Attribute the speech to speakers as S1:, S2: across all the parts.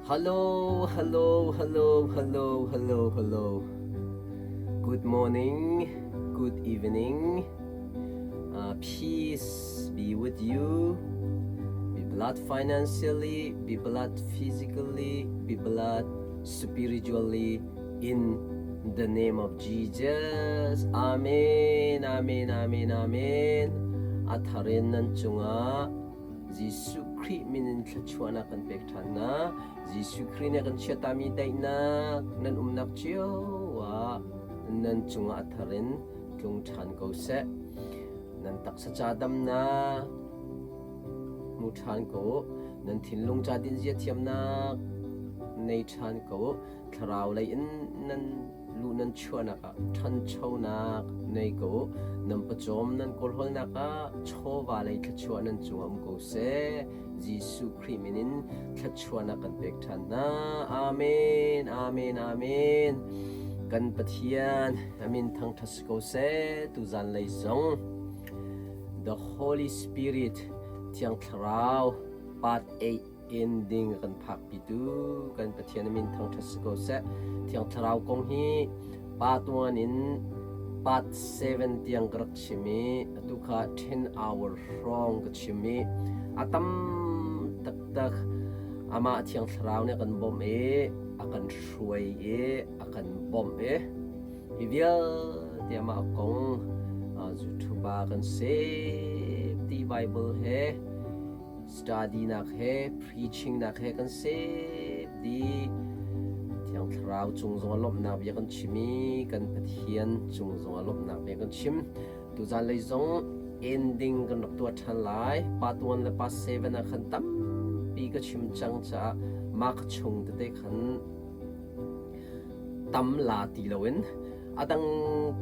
S1: Hello, hello, hello, hello, hello, hello. Good morning, good evening. Peace be with you. Be blessed financially, be blessed physically, be blessed spiritually in the name of Jesus. Amen, amen, amen, amen. A thar in nan cungah Jesuh Khrih min in thluachuahnak kan pek ṭhan hna. Jesuh Khrih nih a kan chiatami daihnak nan umnak cio ah nan cungah a thar in tlung ṭhan ko seh. Nan taksa ca damnak hmu ṭhan ko u. Nan thinlung ca dinzia thiamnak nei ṭhan ko u. Thlarau lei in nan luh nan chuahnak ah ṭhanchonak nei ko u. Nan pawcawm nan kawlhawlnak ah chawva lei thluachuah nan cungah um ko seh. Jesuh Khrih min in thluachuahnak kan pek ṭhan hna. Amen, amen, amen. Kan Pathian a min thangṭhat si ko seh. Tuzan lei zong The Holy Spirit Thiang Thlarau Part 8 ending a kan phakpitu kan Pathian a min thangṭhat si ko seh. Thiang Thlarau kong hi pa tuan in part 7 tiang ka rak chim i atu kha 10 hour hrawng ka chim i a tam taktak amah Thiang Thlarau nih a kan bawmh i a kan hruai i a kan bawmh i hi vialte amah kong YouTube ah kan save ti Bible he study nak he preaching nak he kan save dih. Thiang Thlarau cung zong ah lawmhnak bia kan chim i kan Pathian cung zong ah lawmhnak bia kan chim. Tuzan lei zong ending kan rak tuah ṭhan lai. Part 1 le part 7 ah khan tampi ka chim cang caah mah ka chung tete khan tam la ti loin a dang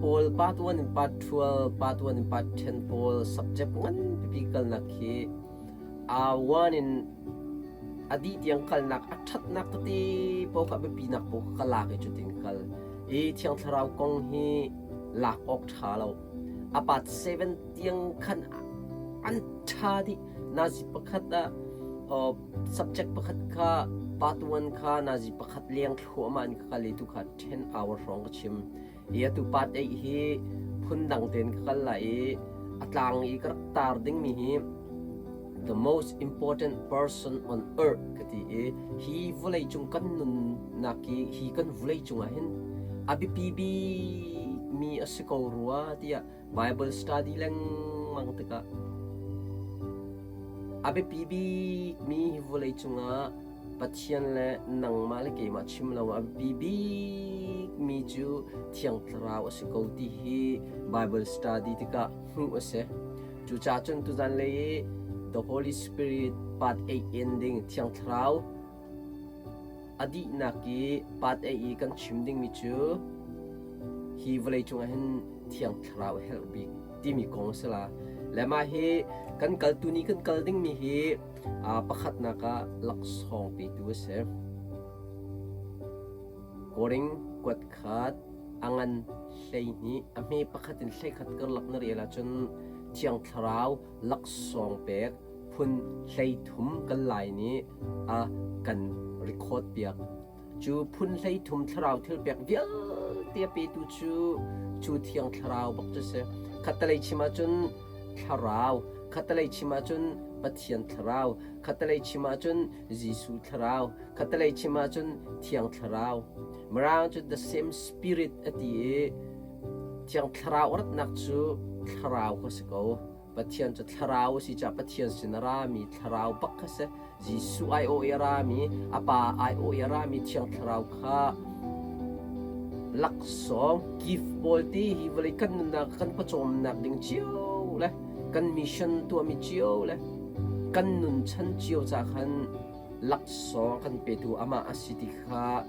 S1: pawl part 1 in part 12, part 1 in part 10 pawl subject ngan pipi kalnak khi a 1 in a dih tiang kalnak a ṭhatnak tete paoh kha a biapinak paoh kha ka lak i cutin kal i Thiang Thlarau kong hi lak awk ṭha lo. A part 7 tiang khan an ṭha dih. Nazi pakhat ah subject pakhat kha part 1 kha nazi pakhat leng thluahmah in ka kal i tu kha 10 hour hrawng ka chim. I atu part 8 hi phundang tein ka kal lai i a tlang i ka rak tar dingmi hi the most important person on earth ka ti i hi vawlei cung kan nunnak i hi kan vawlei cungah hin a biapi bikmi a si ko rua tiah Bible study lengmang tikah a biapi bikmi hi vawlei cungah Pathian le nangmah le keimah chim lo a biapi bikmi cu Thiang Thlarau a si ko ti hi Bible study tikah hmuh a si. Cucaah cun tuzan lei i The Holy Spirit Part 8 ending Thiang Thlarau a dihnak i Part 8 i kan chim dingmi cu hi vawlei cungah hin Thiang Thlarau herh bik timi kong a si la. Le mah hi kan kal tuni kan kal dingmi hi pakhatnak ah laksawng petu a si. Koring kuat khat a ngan 12 a hme pakhat in 11 karlak na rel ahcun Thiang Thlarau laksawng pek phun 13 kan lai nih a kan record piak. Cu phun 13 thlarau thil pek vialte a petu cu cu Thiang Thlarau bak cu si. Khattelei chim ahcun thlarau, khattelei chim ahcun Pathian thlarau, khattelei chim ahcun Jesuh thlarau, khattelei chim ahcun Thiang Thlarau. Mirang cu the same spirit a ti i Thiang Thlarau a ratnak cu thlarau kha si ko. Pathian cu thlarau a si caah Pathian sin a rami thlarau bak kha si. Jesuh aiawh i a rami, a Pa aiawh i a rami Thiang Thlarau kha laksawng gift pawl ti hi vawlei kan nunnak kan pawcawmnak ding cio le kan mission tuahmi cio le kan nun chan cio ca khan laksawng kan petu amah a si ti kha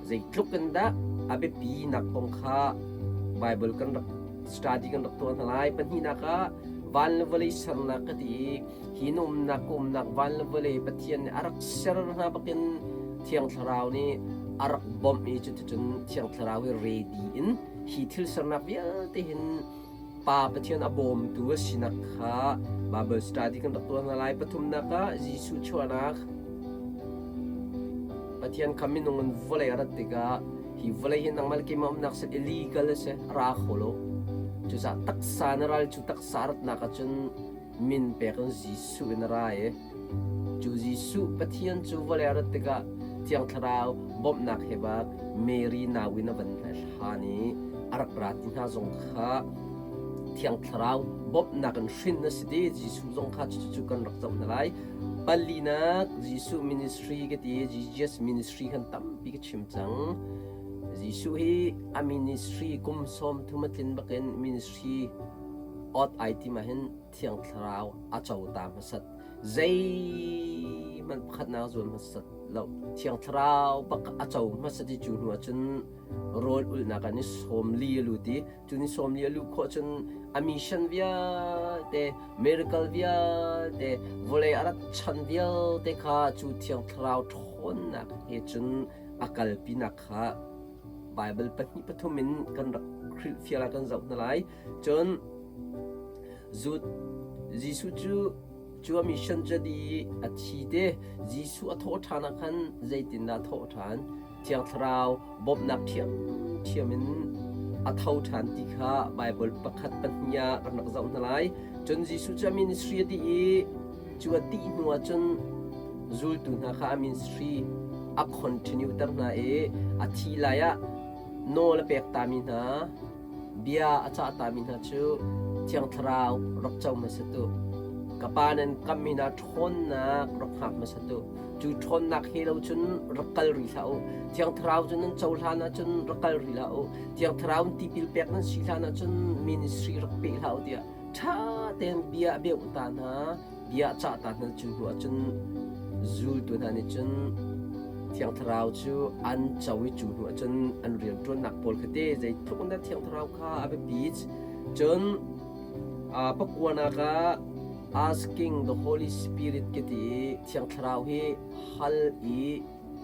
S1: zeitluk in dah a biapinak kong kha Bible kan rak study kan rak tuah hna lai. Pahnihnak ah van le vawlei sernak ka ti i hi na umnak ka umnak van le vawlei Pathian nih a rak ser hna bakin Thiang Thlarau nih a rak bawmh i cuticun Thiang Thlarau hi ready in hi thil sernak vialte hin Pa Pathian a bawmtu a sinak kha Bible study kan rak tuah hna lai. Pathumnak ah Jesuh chuahnak. Pathian kha minung in vawlei a rat tikah hi vawlei hi nangmah le keimah umnak si illegal a si, a ra kho lo. Cucaah taksa na ral cu taksa ratnak ahcun min pek in Jesuh in a ra i cu Jesuh Pathian cu vawlei a rat tikah Thiang Thlarau bawmhnak he bak Mary nau in a van hlan i a rak ra ti hna zong kha Thiang Thlarau bawmhnak in hrin na si ti Jesuh zong kha cucu kan rak zoh hna lai. Palinak Jesuh ministry ka ti Jesus ministry kan tampi ka chim cang. Jesuh hi a ministry kum 30 a tlin bakin ministry ot ai ti ma hin Thiang Thlarau a co ta hmasat. Zeihmanh pakhatnak zuan hmasat lo. Thiang Thlarau bak a co hmasat i cu hnu ahcun rawl ulhnak ah ni 40 a lut i cu ni 40 a luh khawh cun a mission vialte miracle vialte vawlei a rat chan vialte kha cu Thiang Thlarau ṭhawnnak he cun a kalpinak kha Bible pahnih pathum in kan rak hrilhfial ah kan zoh hna lai. Cun Zut Jesuh cu cu a mission cu di a thi te Jesuh a thawh ṭhan ah khan zeitindah a thawh ṭhan? Thiang Thlarau bawmhnak ṭhiamṭhiam in a tho ṭhan ti kha Baibal pakhat pahnih ah kan rak zoh hna lai. Cun Jesuh cu a ministry a dih i cu a dih hnu ah cun zultu hna kha a ministry a continue ter hna i a thi lai ah nawl a pek tami hna Bia a cah tami hna cu Thiang Thlarau rak co hmasa tu. Ka Pa nan kammi hna ṭhawnnak rak hngak hmasa tu. Cu ṭhawnnak he lo cun rak kal rih hlah u. Thiang Thlarau cu nan cohlan ahcun rak kal rih hlah u. Thiang Thlarau in tipil pek nan si hlan ahcun ministry rak peh hlah u tiah ṭha tein bia a beuh ta hna, bia a cah ta hna cu hnu ahcun zultu hna nih cun Thiang Thlarau cu an co i cu hnu ahcun an rianṭuannak pawl kha te zeitluk in dah Thiang Thlarau kha a biapit. Cun pakuanak ah asking the Holy Spirit ka ti i Thiang Thlarau hi hal i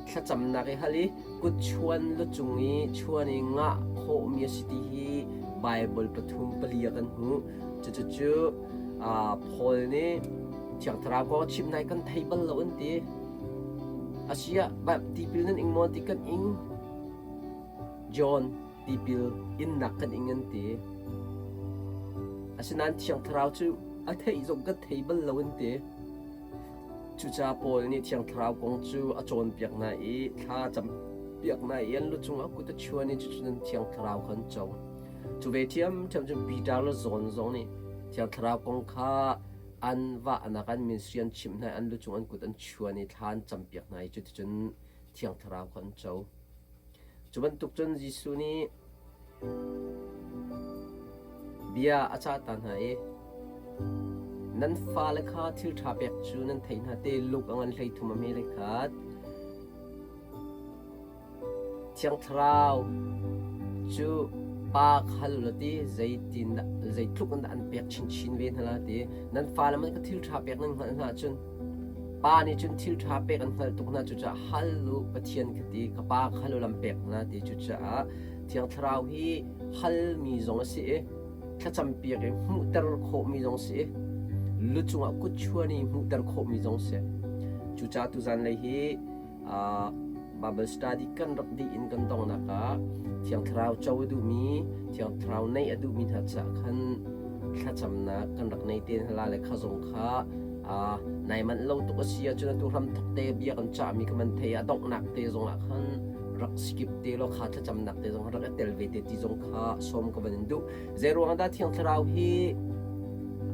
S1: thlacamnak i hal i kutchuan lucung i chuan i ngah khawhmi a si ti hi Bible pathum pali ah kan hmuh. Cucu Paul nih Thiang Thlarau kong a chim nai kan thei bal lo an ti. Asiah tipil nan ing maw ti kan ing. John tipil innak kan ing an ti. Asinain Thiang Thlarau cu a theih zong kan thei bal lo an ti. Cucaah Paul nih Thiang Thlarau kong cu a cawnpiak hna i thla a campiak hna i an lu cungah kut a chuan i cucu nan Thiang Thlarau kha an co. Cu ve ṭhiamṭhiam cun Peter le John zong nih Thiang Thlarau kong kha an vahnak an ministry an chimh hna i an lu cung an kut an chuan i thla an campiak hna i cuticun Thiang Thlarau kha an co. Cu bantuk cun Jesuh nih bia a cah ta hna i nan fale kha thil ṭha pek cu nan theih hna te luk a ngan 33 a hme le khat. Thiang Thlarau cu pa kha hal u law ti zeitin dah zeitluk in dah an pek chinchin ve hna la ti nan fale man ka thil ṭha pek nan hngalh hna ahcun pa nih cun thil ṭha pek an hngalh tuk hna cucaah hal u Pathian ka ti ka pa kha hal u lam pek hna ti cucaah Thiang Thlarau hi halmi zong a si i thlacam piak i hmuhter khawhmi zong a si i lu cungah kut chuan i hmuhter khawhmi zong a si. Cucaah tuzan lei hi Bible study kan rak dih in kan donghnak ah Thiang Thlarau co a duhmi, Thiang Thlarau neih a duhmi hna caah khan thlacamnak kan rak nei te hna le kha zong kha nai manh lo tuk a si ahcun atu hram thok te bia kan cahmi kha man thei a donghnak te zong ah khan rak skip te lo kha thlacamnak te zong rak i tel ve te ti zong kha sawm ka van in duh. Zei ruang dah Thiang Thlarau hi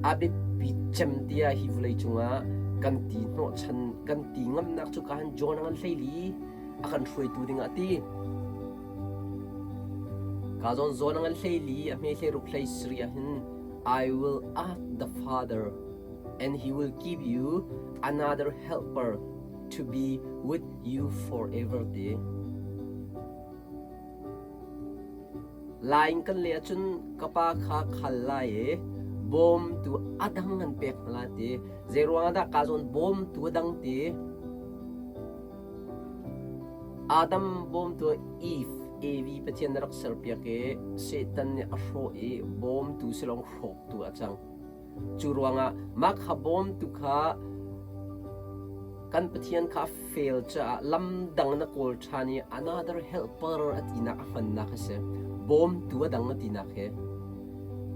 S1: a biapi cem tiah hi vawlei cungah kan ti hnawhchan kan ti ngamnak cu ka han John a ngan hleili a kan hruaitu dingah ti. Ka zawn zawn a ngan hleili a hme hlei ruk hlei siri ah hin I will ask the Father and he will give you another helper to be with you forever ti. Lai in kan leh ahcun ka pa kha khal lai i bawmtu a dang an pek hna lai ti. Zeiruang ah dah kaa zawn bawmtu a dang ti? Adam bawmtu Eve, Evi Pathian na rak serpiak i Satan nih a hrawh i bawmtu si lawng hrawktu a cang. Cu ruangah mah kha bawmtu kha. Kan Pathian kha a fel caah lam dang na kawl ṭhan i another helper a tinak a hmannak a si. Bawmtu a dang a tinak hi.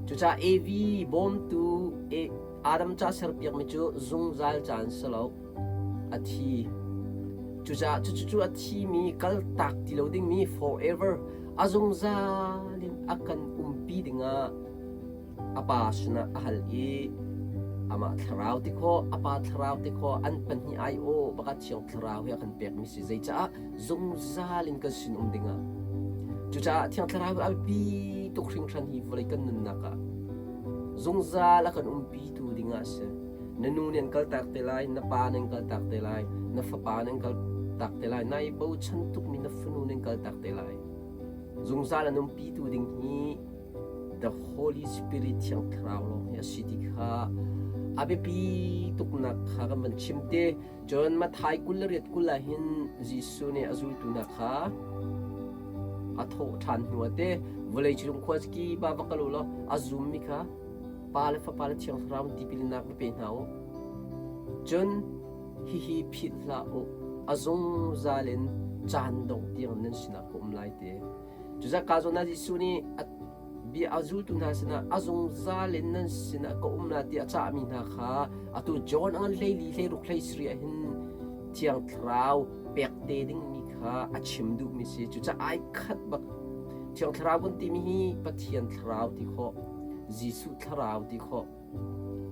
S1: Cucaah Evi bawmtu Adam ca serpiakmi cu zungzal ca an si lo. A thi. Cucaah cucu a thimi kaltak ti lo dingmi forever a zungzal in a kan umpi dingah a pa sinah a hal i amah thlarau ti khawh a pa thlarau ti khawh an pahnih ai aw baka thiang thlarau hi a kan pekmi si zeicaah zungzal in kan sin um dingah cucaah thiang thlarau hi a biapi tuk hringhran hi vawlei kan nunnak ah zungzal a kan umpi tu dingah a si na nu nih an kaltak te lai na pa nih an kaltak te lai na fapa nih an kaltak te lai nai bochan tukmi na fanu nih an kaltak te lai zungzal an umpi tu ding hi The Holy Spirit Thiang Thlarau lawng hi a si ti kha a biapi tuknak kha kan van chim te. Cun Matthai 28 kul ah hin Jesuh nih a zultu hna kha a thawh ṭhan hnu ah te vawlei cung khua ki ba va kal u law a zummi kha Pa le Fapa le Thiang Thlarau tipilnak va pe hna u. Cun hihi philh hlah u, a zungzal in caan dongh tiang nan sinah ka um lai ti. Cucaah zawn ah Jesuh nih a bia a zultu hna sinah a zungzal in nan sinah ka um la ti a cahmi hna kha atu John an 14 16 17 ah hin Thiang Thlarau pek te dingmi kha a chim duhmi si. Cucaah ai khat bak. Thiang Thlarau kan timi hi Pathian Thlarau ti khawh, Jesuh Thlarau ti khawh,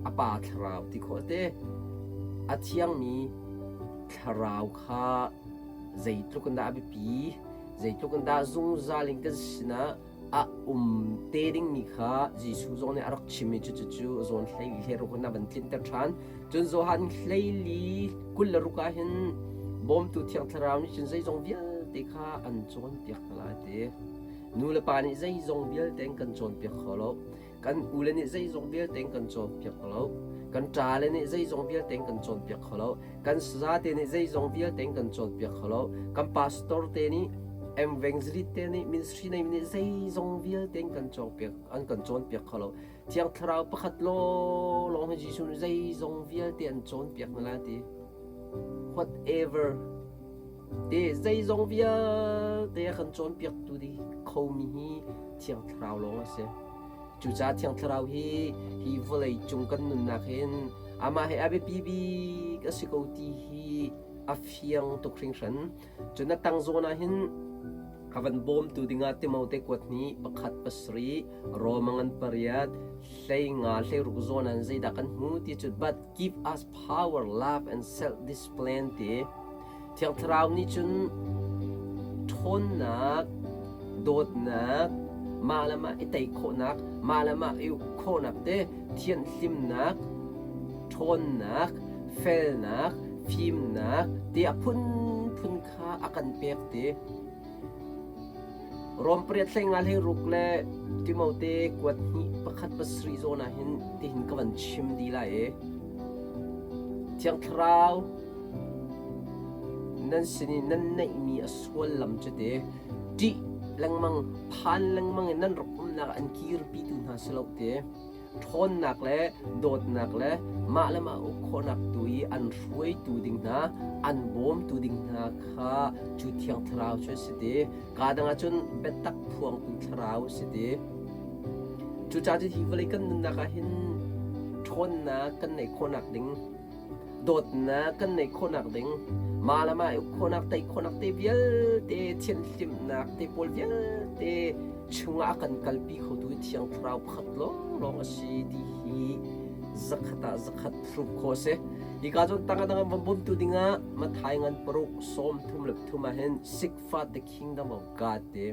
S1: a Pa Thlarau ti khawh te. A thiangmi Thlarau kha zeitluk in dah a biapi, zeitluk in dah zungzal in kan sinah a um te dingmi kha Jesuh zong nih a rak chim i cucu zawn 14 hlei in a van tlinter ṭhan. Cun Johan 14 26 ah hin bawmtu Thiang Thlarau nih cun zeizong vialte kha an cawnpiak hna lai ti. Nu le pa nih zeizong vialte an kan cawnpiak kho lo. Kan ule nih zeizong vialte an kan cawnpiak kho lo. Kan ṭale nih zeizong vialte an kan cawnpiak kho lo. Kan sazate nih zeizong vialte an kan cawnpiak kho lo. Kan pastor te nih evangelist te nih ministry nei nih zeizong vialte an kan cawnpiak an kan cawnpiak kho lo. Thiang Thlarau pakhat lawng hi Jesuh nih zeizong vialte an cawnpiak na lai ti. Whatever te zeizong vialte a kan cawnpiaktu di khomi hi Thiang Thlarau lawng a si. Cucaah Thiang Thlarau hi hi vawlei cung kan nunnak hin amah hi a biapi bik a si ko ti hi a fiang tuk hringhran. Cun a tang zawn ah hin a van bawmtu dingah Timote kuat hnih pakhat pasarih Roma ngan pariat 15 16 zawn ah zeidah kan hmu ti cu but give us power, love and self-discipline ti Thiang Thlarau nih cun ṭhawnnak, dawtnak, mah le mah i tei khawhnak, mah le mah i uk khawhnak te thianhlimnak, ṭhawnnak, felnak, fimnak ti a phunphun kha a kan pek ti. Rom pariat 15 16 le Timote kuat hnih pakhat pasarih zawn ah hin tihin ka van chim dih lai i Thiang Thlarau nan sin i nan neihmi a suallam cu te ṭih lengmang phan lengmang in nan rak umnak an kirpitu hna si lo te ṭhawnnak le dawtnak le mah le mah uk khawhnak tu i an hruaitu ding hna an bawmtu ding hna kha cu thiang thlarau cu a si ti kaa dang ah cun biatak phuangtu thlarau a si ti cucaah cun hi vawlei kan nunnak ah hin ṭhawnnak kan neih khawhnak ding dawtnak kan neih khawhnak ding mah le mah uk khawhnak tei khawhnak te vialte thianhlimnak te pawl vialte chungah a kan kalpi khotu thiang thlarau pakhat lawnglawng a si ti hi zakhat ah zakhat proof khawh a si. Hi ka cun tang dang van bawmtu dingah Mathai ngan paruk 33 ah hin seek first the kingdom of God ti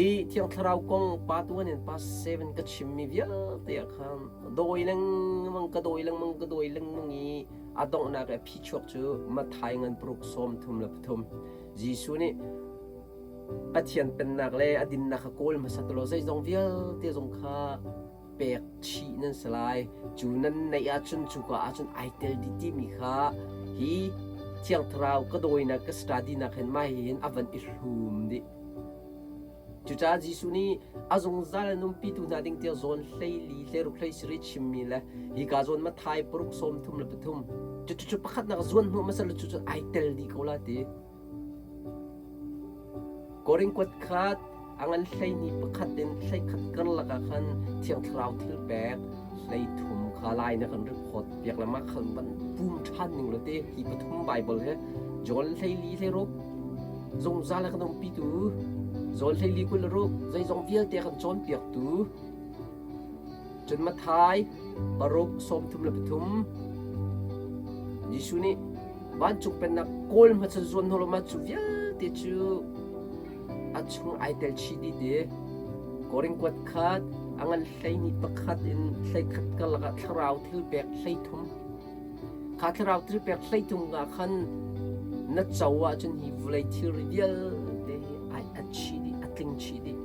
S1: i thiang thlarau kong part 1 and part 7 ka chimmi vialte ah khan dawi lengmang ka dawi lengmang ka dawi lengmang i a donghnak i a phichuak cu Mathai ngan paruk 33 Jesuh nih Pathian pennak le a dinnak kha kawl hmasa law zeizong vialte zong kha pek chih nan si lai. Cu nan neih ahcun cuka ahcun ai tel dih timi kha hi Thiang Thlarau ka dawinak ka study nak hin mah hin a van i hlum dih. Cucaah Jesuh nih a zungzal an umpitu hna ding tiah zawn 14 hlei ruk hlei sarih chimmi le hi ka zawn Matthai paruk 33. Cucu pakhatnak zuan hnawh hmasa le cucu ai tel dih ko la ti. Korin kuat khat a ngan hleihnih pakhat in hleikhat karlak ah khan Thiang Thlarau thil pek 13 kha lai na kan report piak le mah khan van pum ṭhan ning lo te hi pathum Bible he John 14 16 zungzal a kan umpitu John 14 26 zeizong vialte a kan cawnpiaktu cun Matthai 6 33 Jesuh nih vancung pennak kawl hmasa zuan hna law mah cu vialte cu a chung ai tel chih dih ti. Korin kuat khat a ngan 12 pakhat in 11 karlak ah thlarau thil pek 13. Kha thlarau thil pek 13 nga khan na co ahcun hi vawlei thilri vialte hi ai at chih dih, a tling chih dih.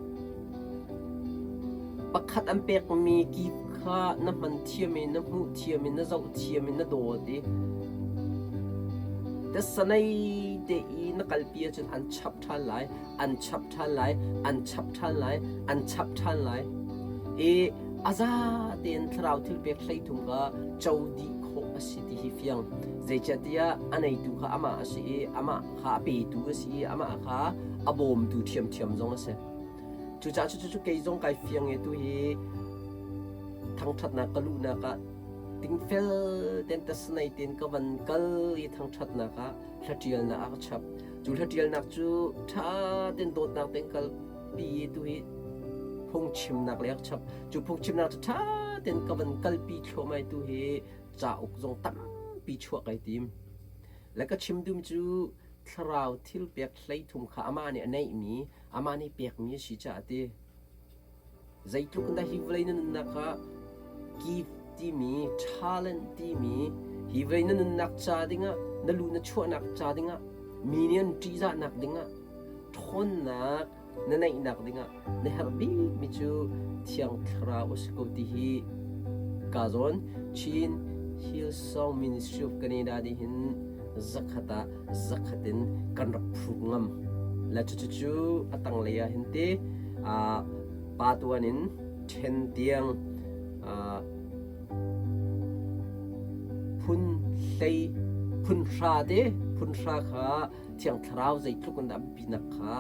S1: Pakhat an pekmi kip kha na hman thiam i na hmuh thiam i na zoh thiam i na dawt i tasanei te i na kalpi ahcun an chap ṭhan lai, an chap ṭhan lai, an chap ṭhan lai, an chap ṭhan lai. I a za tein thlarau thil pek 13 kha co dih khawh a si ti hi fiang. Zeicahtiah a neitu kha amah a si i amah kha a petu a si i amah kha a bawmtu ṭhiamṭhiam zong a si. Cucaah cucu kei zong kai fiang i tu hi thangṭhatnak ka luhnak ah tingfel ten tasanei ten ka van kal i thangṭhatnak ah hlaṭialnak a ka chap. Cu hlaṭialnak cu ṭha ten dawtnak ten kalpi i tu hi phungchimnak le a ka chap. Cu phungchimnak cu ṭha ten ka van kalpi thluahmah i tu hi cauk zong tampi chuah kai tim. Le ka chim dum cu thlarau thil pek 13 kha amah nih a neihmi amah nih pekmi a si caah a ti. Zeitluk in dah hi vawlei na nunnak ah gift timi, talent timi, hi vawlei na nunnak ca dingah, na lu na chuahnak ca dingah, mi nih an ṭihzahnak dingah, ṭhawnnak na neihnak dingah na herh bikmi cu Thiang Thlarau a si ko ti hi ka zawn. Chin Hillsong Ministry of Canada nih hin zakhat ah zakhat in kan rak phruk ngam. Le cucu a tanglei ah hin te pa tuan in ṭhen tiang phun hlei phun hra te phun hra kha Thiang Thlarau zeitluk in dah biapinak kha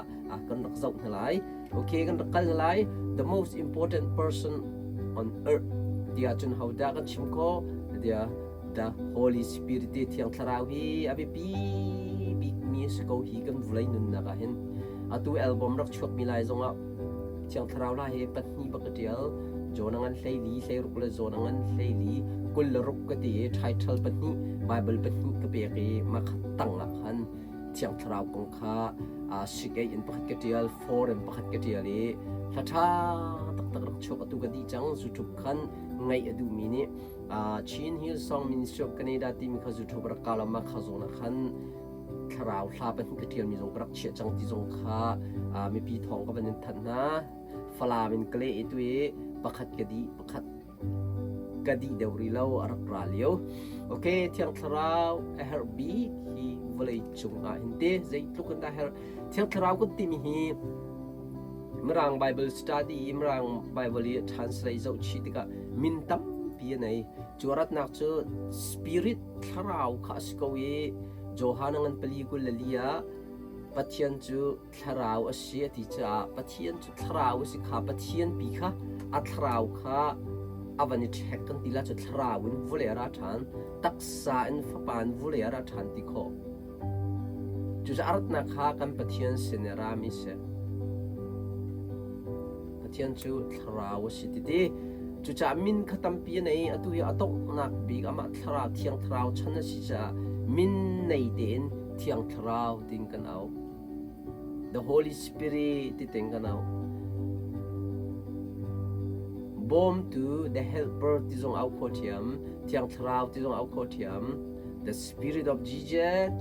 S1: kan rak zoh hna lai. Okay, kan rak kal hna lai. The most important person on earth tiah cun hodah kan chim khawh? Tiah The Holy Spirit ti Thiang Thlarau hi a biapi bikmi a si ko hi kan vulei nunnak ah hin. Atu album rak chuakmi lai zongah Thiang Thlarau hla hi pahnih bak ka ṭial. John a ngan 14, 16 le John a ngan 14, 26 ka ti i title pahnih, Bible pahnih ka pek i mah kha tang ah khan Thiang Thlarau kong kha sik in pakhat ka ṭial, for in pakhat ka ṭial i hla ṭha taktak rak chuak atu ka dih cang. YouTube khan ngaih a duhmi nih Chin Hillsong Ministry of Canada timi kha YouTube rak ka lam ah kha zawn ah khan thlarau hla pahnih ka ṭialmi zong ka rak chiah cang ti zong kha mipi thawng ka van in thanh hna. Falam in ka leh i tu i pakhat ka dih pakhat ka dih deuh rih lo a rak ra lio. Okay, Thiang Thlarau a herh bik hi vawlei cung ah hin te zeitluk in dah herh. Thiang Thlarau kan timi hi Mirang Bible study i Mirang Bible i translate zoh chih tikah min tampi a nei. Cu a ratnak cu Spirit thlarau kha a si ko i Johan a ngan pali 24 ah Pathian cu thlarau a si a ti caah Pathian cu thlarau a si kha Pathian pi kha a thlarau kha a van i ṭhek kan ti la cu thlarau in vawlei a ra ṭhan taksa in fapa in vawlei a ra ṭhan ti khawh. Cucaah a ratnak kha kan Pathian sin i rami si. Pathian cu thlarau a si ti ti. Cucaah min kha tampi a nei. Atu hi a donghnak bik amah thlarau, Thiang Thlarau chan a si caah min nei tein Thiang Thlarau tiin kan auh. The Holy Spirit ti tein kan auh. Bawmtu, the helper ti zong auh khawh ṭhiam. Thiang Thlarau ti zong auh khawh ṭhiam. The Spirit of Jesus,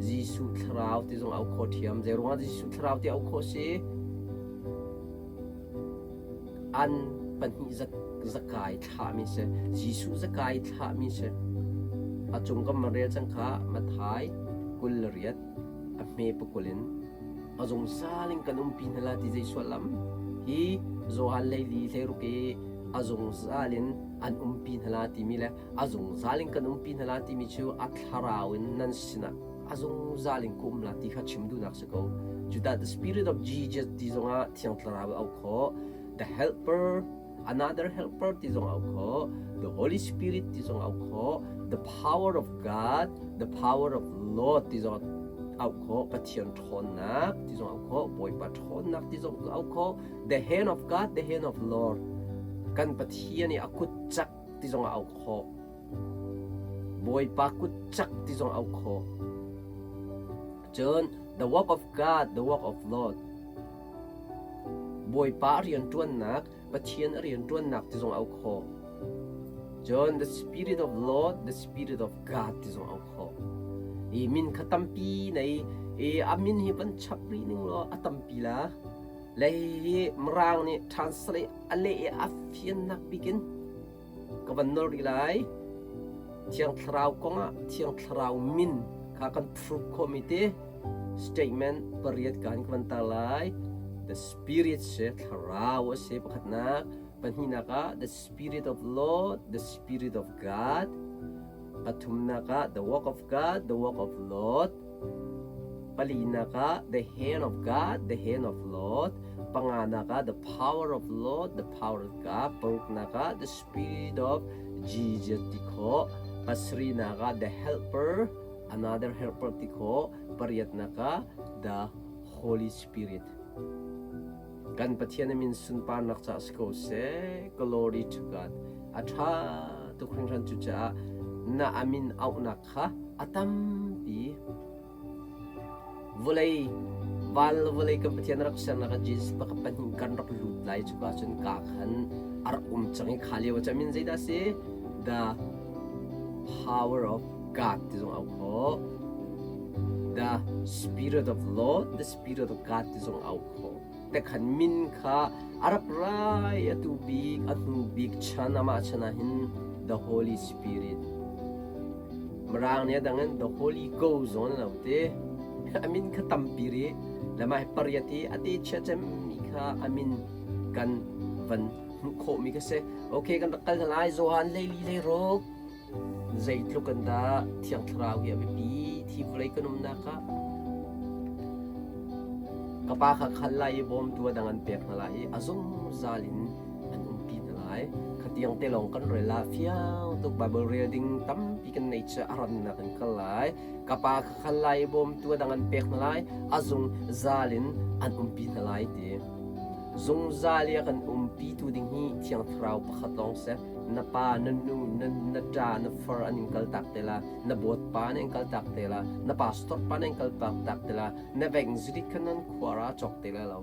S1: Jesuh Thlarau ti zong auh khawh ṭhiam. Zei ruangah Jesuh Thlarau ti auh khawh si? An pahnih zakai thlahmi si. Jesuh zakai thlahmi si. A cung kan van rel cang kha Matthai 28 a hme pakul in a zungzal in kan umpi hna la ti zei suallam hi Johan 14 16 i. A zungzal in an umpi hna la timi le a zungzal in kan umpi hna la timi cu a thlarau in nan sinah a zungzal in ka um la ti kha chim duhnak si ko. Judah the spirit of Jesus ti zongah Thiang Thlarau a auh khawh. The helper, another helper ti zong auh khawh. The Holy Spirit ti zong auh khawh. The power of God, the power of Lord ti zong auh khawh. Pathian ṭhawnnak ti zong auh khawh. Bawipa ṭhawnnak ti zong auh khawh. The hand of God, the hand of Lord. Kan Pathian i a kut cak ti zong auh khawh. Bawipa kut cak ti zong auh khawh. Cun the work of God, the work of Lord. Bawipa a rianṭuannak, Pathian a rianṭuannak ti zong auh khawh. Cun the spirit of Lord, the spirit of God ti zong auh khawh. I min kha tampi nei i a min hi van chap rih ning law a tampi la. Le hi Mirang nih translate a leh i a fiannak bikin ka van nawl rih lai. Thiang Thlarau kongah Thiang Thlarau min kha kan prove khawhmi te statement pariat kan ka van tar lai. The Spirit si Thlarau a si pakhatnak. Pahnihnak ah the Spirit of Lord, the Spirit of God. Pathumnak ah the work of God, the work of Lord. Palinak ah the hand of God, the hand of Lord. Panganak ah the power of Lord, the power of God. Paruknak ah the spirit of Jesus ti khawh. Pasarihnak ah the helper, another helper ti khawh. Pariatnak ah the Holy Spirit. Kan Pathian min sunparnak ca si ko seh. Glory to God. A ṭha tuk hringhran cucaah na amin auhnak kha a tampi. Vawlei van le vawlei kan Pathian rak sernak ah Jesus pakhat pahnih kan rak lut lai cuka cun ka khan a rak um cang i kha lio ah min zeidah si? The power of God ti zong au khawh. The spirit of Lord, the spirit of God ti zong au khawh. Te khan min kha a rak rai atu bik a hnu bik chan amah chan ah hin the Holy Spirit Mirang nih a dang in the Holy Ghost zong an lo te. A min kha tampi rih. Le mah hi pariat hi a te chia cemmi kha a min kan van hmuh khawhmi kha si. Okay, kan rak kal hna lai. Johan leili leiruk. Zeitluk an dah Thiang Thlarau hi a biapi thi vawlei kan umnak ah. Ka pa kha khal lai i bawmtu a dang an pek hna lai i a zungzal in an umpi hna lai. Khatiang te lawng kan rel ah fiang tuk Bible rel ding tampi kan nei cu a rannak in kal lai. Ka pa kha khal lai i bawmtu a dang an pek hna lai. A zungzal in an umpi hna lai ti. Zungzal i a kan umpitu ding hi Thiang Thlarau pakhat lawng si. Na pa, na nu, na, na ṭa, na far an in kaltak te la. Na bawtpa an in kaltak te la. Na pastor pa an in kaltak te la. Na veng zirik kha nan khua ra cawk te la lo.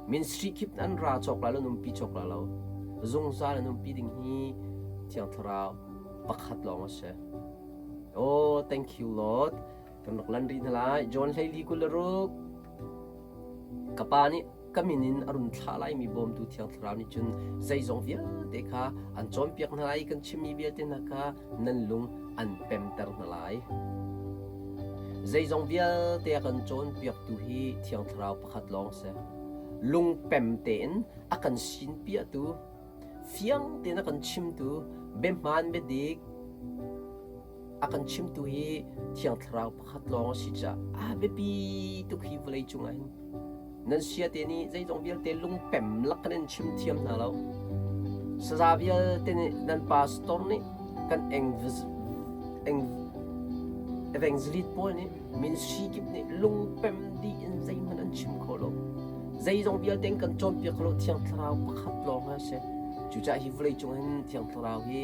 S1: Ministry kip an ra cawk la lo, an umpi cawk la lo. Zungzal an umpi ding hi Thiang Thlarau pakhat lawng a si. Oh, thank you Lord. Kan rak lan rih hna lai. John 14 26. Ka pa nih ka min in a run thlah laimi bawmtu Thiang Thlarau nih cun zeizong vialte kha an cawnpiak hna lai i kan chimmi vialte hna kha nan lung an pemter hna lai. Zeizong vialte a kan cawnpiaktu hi Thiang Thlarau pakhat lawng a si. Lungpem tein a kan sinpiahtu, fiang tein a kan chimtu, biahmaan biadik a kan chimtu hi Thiang Thlarau pakhat lawng a si caah a biapi tuk hi vawlei cungah hin. Nan siate nih zeizong vialte lungpem lak kan in chim thiam hna lo. Saza vialte nih nan pastor nih kan evangelist pawl nih ministry kip nih lungpem dih in zeihmanh an chim kho lo. Zeizong vialte in kan cawnpiak kho lo Thiang Thlarau pakhat lawng a si. Cucaah hi vawlei cung hin Thiang Thlarau hi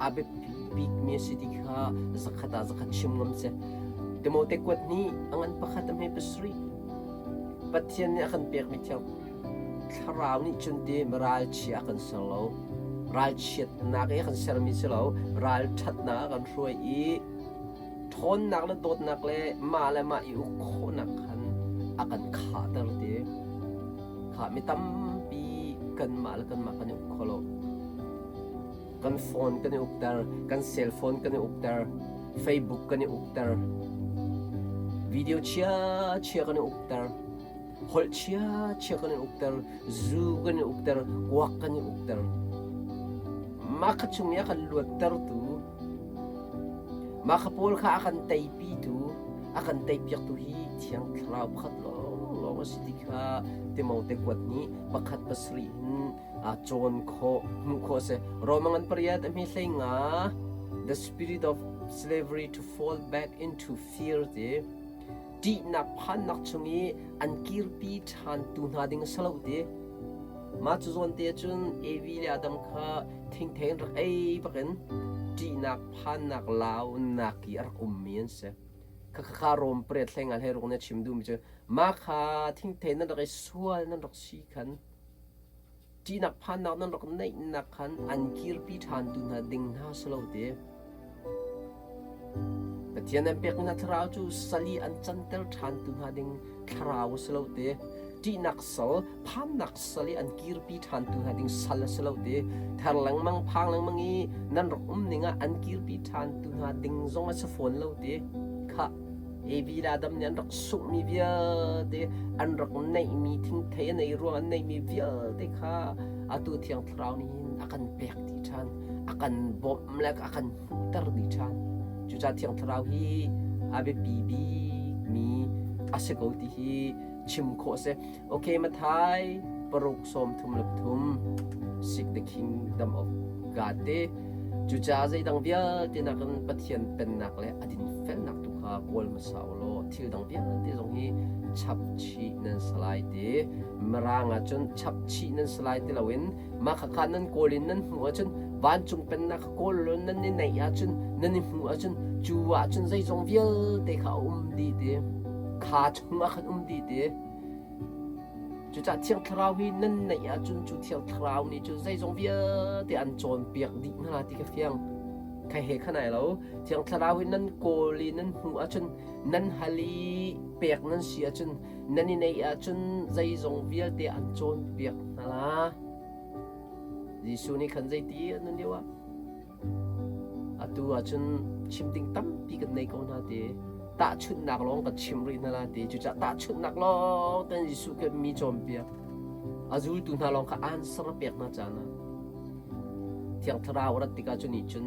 S1: a biapi bikmi a si ti kha zakhat ah zakhat chim ngam si. Timote kuat nih a ngan pakhat a hme pasarih. Pathian nih a kan pekmi Thiang Thlarau nih cun ti ralchia a kan ser lo. Ralchiatnak i a kan sermi si lo. Ralṭhatnak a kan hruai i ṭhawnnak le dawtnak le mah le mah i uk khawhnak khan a kan khahter ti. Kha mi tampi kanmah le kanmah kan i uk kho lo. Kan phone kan i ukter, kan cell phone kan i ukter, Facebook kan i ukter, video chia chia kan i ukter, holh chia chia kan i ukter, zu kan i ukter, kuak kan i ukter. Mah kha chung i a kan luattertu, mah kha pawl kha a kan teipitu, a kan teipiaktu hi Thiang Thlarau pakhat lawnglawng a si ti kha Timote kuat nih pakhat pasarih in cawn khawh, hmuh khawh a si. Roma ngan pariat a hme hlei nga, The spirit of slavery to fall back into fear ti ṭihnak phannak chung i an kirpi ṭhantu hna ding a si lo ti. Mah cu zawn te cun Evi le Adam kha thingthei in rak ei bakin ṭihnak phannak launak i a rak ummi an si. Khakha Rom pariat hlei nga hlei ruk nih a chim duhmi cu mah kha thingthei nan rak i sual nan rak si khan ṭihnak phannak nan rak neihnak khan an kirpi ṭhantu hna ding hna si lo ti. Pathian an pekmi hna thlarau cu sal i an canter ṭhantu hna ding thlarau a si lo ti. Ṭihnak sal, phannak sal i an kirpi ṭhantu hna ding sal a si lo ti. Ther lengmang, phang lengmang i nan rak um ning ah an kirpi ṭhantu hna ding zong a si fawn lo ti. Khah, Evi le Adam nih an rak sunghmi vialte, an rak neihmi thingthei an ei ruang an neihmi vialte kha atu Thiang Thlarau nih hin a kan pek dih ṭhan, a kan bawmh le a kan hmuhter dih ṭhan. Cucaah Thiang Thlarau hi a biapi bikmi a si ko ti hi chim khawh a si. Okay, Mathai paruk sawm thum le pathum seek the kingdom of God te cucaah zeidang vialte nakin Pathian pennak le a dinfelnak tu kha kawl hmasa u law thil dang vialte zong hi chap chih nan si lai ti Mirang ah cun chap chih nan si lai ti loin mah khakha nan kawl in nan hmuh ahcun vancung pennak kha kawl law nan i neih ahcun nan i hmuh ahcun cu ahcun zeizong vialte kha a um dih ti kha chungah khan um dih ti Cucaah Thiang Thlarau hi nan neih ahcun cu Thiang Thlarau nih cun zeizong vialte an cawnpiak dih hna ti ka fiang. Khai he khan ai lo. Thiang Thlarau hi nan kawl i nan hmuh ahcun nan hal i pek nan si ahcun nan i neih ahcun zeizong vialte an cawnpiak hna la. Jesuh nih khan zeiti a nun lio ah Atu ahcun chim ding tampi kan nei ko hna ti. Tahchunhnak lawng kan chim rih hna la ti. Cucaah tahchunhnak lawng ten Jesuh kan mi cawnpiak. A zultu hna lawng kha answer a pek hna caan ah Thiang Thlarau a rat tikah cu nih cun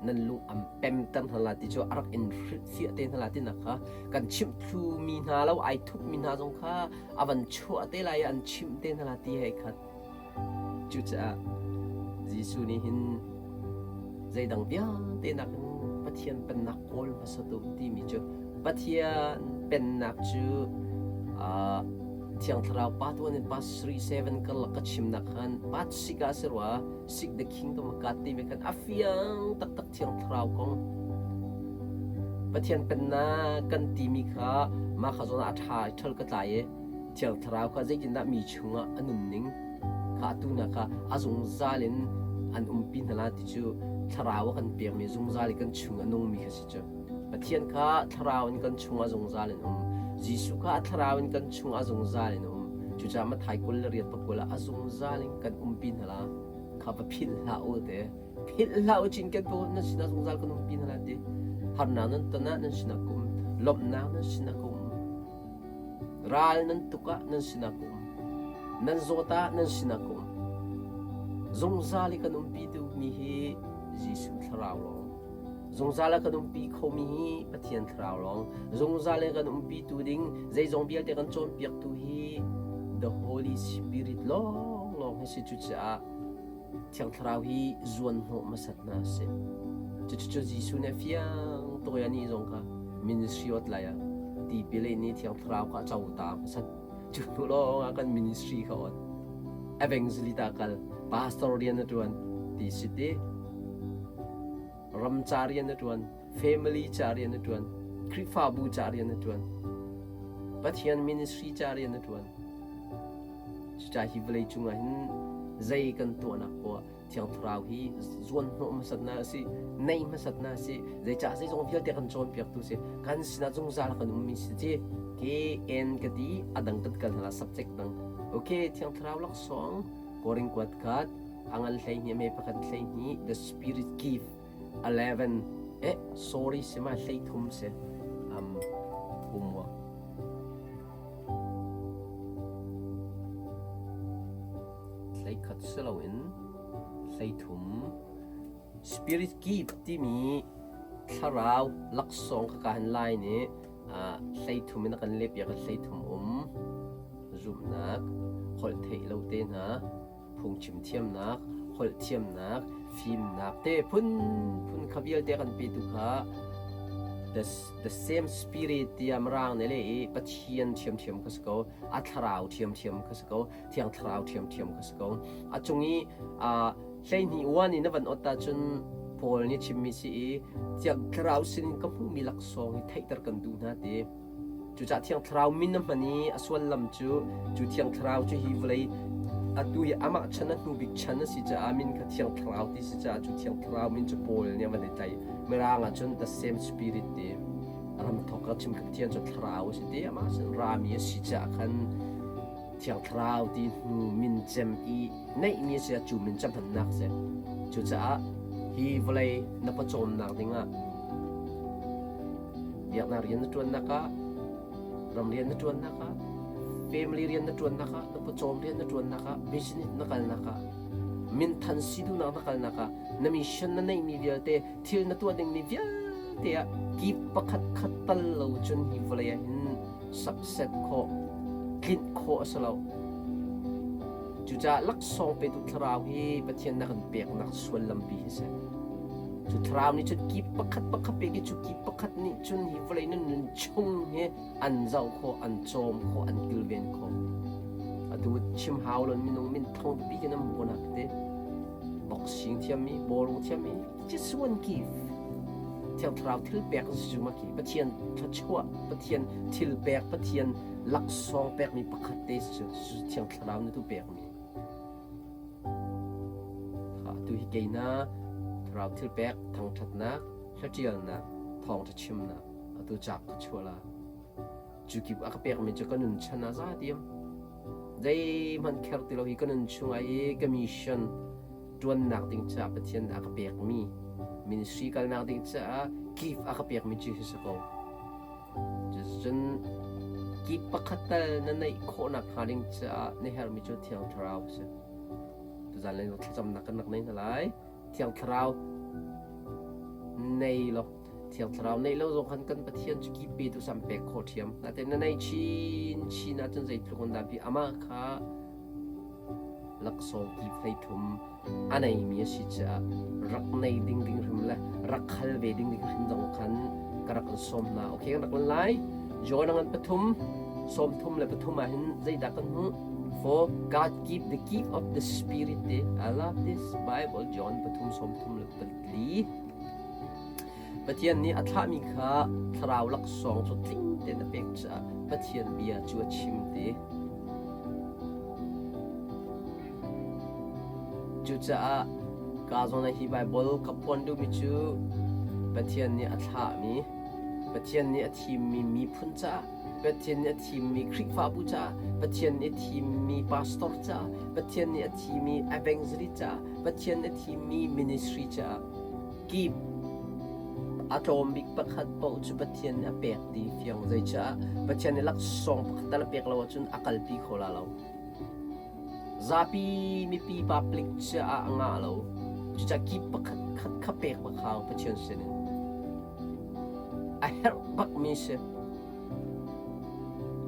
S1: nan lung am pemter hna la ti cu a rak in hrilhfiah te hna la tinak kha kan chimh thlumi hna lo ai thupmi hna zong kha a van chuah te lai i an chimh te hna la ti hei khat. Cucaah Jesuh nih hin zeidang vialte nakin Pathian Pennak kawl hmasa tu timi cu Pathian Pennak cu Thiang Thlarau part 1 and part 3 7 karlak ka chimnak khan part 6 ah si rua Seek the Kingdom of God timi khan a fiang taktak Thiang Thlarau kong Pathian Pennak kan timi kha mah kha zawn ah a ṭha i ṭhal ka tlai i Thiang Thlarau kha zeitindah mi chungah a nunning kha atu hna kha a zungzal in an umpi hna la ti cu Thlarau a kan pekmi zungzal i kan chung a nungmi kha si cu. Pathian kha Thlarau in kan chungah zungzal in um. Jesuh kha a Thlarau in kan chungah zungzal in um. Cucaah Matthai 28 pakul ah a zungzal in kan umpi hna la kha va philh hlah u te. Philh hlah u cin kan pu nan sinah zungzal kan umpi hna la ti. Harnak nan ton ah nan sinah ka um. Lawmhnak nan sinah ka um. Ral nan tuk ah nan sinah ka um. Nan zawt ah nan sinah ka um. Zungzal i kan umpi mi hi Jesuh Thlarau lawng. Zungzal a kan umpi khomi hi Pathian Thlarau lawng. Zungzal i kan umpitu ding zeizong vialte kan cawnpiaktu hi the Holy Spirit lawnglawng hi si. Cucaah Thiang Thlarau hi zuan hnawh hmasat hna sih. Cucu Jesuh nih a fiang tuk i anih zong kha ministry awt lai ah tipil in i Thiang Thlarau kha a co ta hmasat. Cu hnu lawng ah kan ministry kha awt. Evangelist ah kal, pastor rian a ṭuan ti si ti. Ram ca rian a ṭuan, family ca rian a ṭuan, Khrihfabu ca rian a ṭuan, Pathian ministry ca rian a ṭuan. Cucaah hi vawlei cungah hin zei kan tuahnak poah Thiang Thlarau hi zuan hnawh hmasatnak a si, neih hmasatnak a si, zeicah zeizong vialte kan cawnpiaktu si, kan sinah zungzal kan ummi si ci K N ka ti a dang kan kal hna subject dang. Okay, Thiang Thlarau laksawng Korin kuat khat a ngan 12 me pakhat 12 the spirit gift 11 eh sorry si ma 13 si homework 11 si loin 13. Spirit gift timi thlarau laksawng kha ka han lai nih hleithum in a kan lehpiak i hleithum um zumhnak, holh theih lo te hna, phungchim thiamnak, holh thiamnak, fimnak te phunphun kha vialte kan petu kha the same spirit tiah Mirang nih leh i Pathian ṭhiamṭhiam kha si ko, a thlarau ṭhiamṭhiam kha si ko, Thiang Thlarau ṭhiamṭhiam kha si ko. A cung i 12 uan in na van ot ahcun Paul nih chimmi si i Thiang Thlarau sinin ka hmuhmi laksawng hi theihter kan duh hna ti. Cucaah Thiang Thlarau min a hman i a sullam cu cu Thiang Thlarau cu hi vawlei atu hi amah chan a hnu bik chan a si caah min kha Thiang Thlarau ti si caah cu Thiang Thlarau min cu Paul nih a van i tlaih. Mirang ahcun the same spirit ti. Ram thawk ka chim ka Pathian cu Thlarau a si ti amah sin rami a si caah khan Thiang Thlarau ti hnu min cem i neihmi a si ah cu min cem hmannak a si. Cucaah hi vawlei na pawcawmnak dingah biaknak rian na ṭuannak ah, ram rian na ṭuannak ah, family rian na ṭuannak ah, na pawcawm rian na ṭuannak ah, business na kalnak ah, minthan si duhnak na kalnak ah, na mission na neihmi vialte, thil na tuah dingmi vialte ah kip pakhat khat tal lo cun hi vawlei ah hin success khawh, tlinh khawh a si lo. Cucaah laksawng petu thlarau hi Pathian na kan peknak suallampi hi si. Cu thlarau nih cun ki pakhat pakhat pek i cu ki pakhat nih cun hi vawlei nan nun chung hi an zoh khawh, an cawm khawh, an kilven khawh. Atu chim hau lon minung min thong pipi kan am nak te. Boxing thiammi, ballroom thiammi, just one give. Thiang Thlarau thil pek si cu maki Pathian thluachuah, Pathian thil pek, Pathian laksawng pekmi pakhat te cu Thiang Thlarau na tu pekmi. Ha tu hi keina Thlarau thil pek thangthatnak, hlatialnak, thawngtha chimnak atu cak ka chuah la. Cu kip a ka pekmi cu ka nun chan a za tiam. Zeihmanh kher ti lo hi ka nun chungah i ka mission ṭuannak ding caah Pathian a ka pekmi ministry kalnak ding caah gift a ka pekmi cu hi si ko. Cun gift pakhat tal na neih khawhnak hnga ding caah na herhmi cu Thiang Thlarau a si. Tuzan le thlacamnak kan rak nei hna lai. Thiang Thlarau nei law Thiang Thlarau neih lo zong khan kan Pathian cu ki pe tu sam pek khawh ṭhiam. Natein na nei chin chin ahcun zeitluk in dah bi amah kha laksawng ki 13 a neimi a si caah rak nei ding ding hrim le rak khal ve ding ding hrim zong khan ka rak in sawm hna. Okay, kan rak lan lai. John ngan pathum, 33 ah hin zeidah kan hmuh? For God give the gift of the Spirit. I love this Bible, John pathum 34. Pathian nih a thlahmi kha thlarau laksawng cu tling tein a pek caah Pathian bia cu a chim ti. Cucaah ka zawn ah hi Baibal ka phuan duhmi cu Pathian nih a thlahmi, Pathian nih a thimmi miphun caah, Pathian nih a thimmi Khrihfabu caah, Pathian nih a thimmi pastor caah, Pathian nih a thimmi evangelist caah, Pathian nih a thimmi ministry caah Kip a tlawm bik pakhat paoh cu Pathian nih a pek ti fiang zeicah Pathian nih laksawng pakhat tal a pek lo ahcun a kalpi kho la lo. Zapi mipi public caah a ngah lo. Cucaah kip pakhat khat kha pek bak hau Pathian sinin. A herh bakmi si.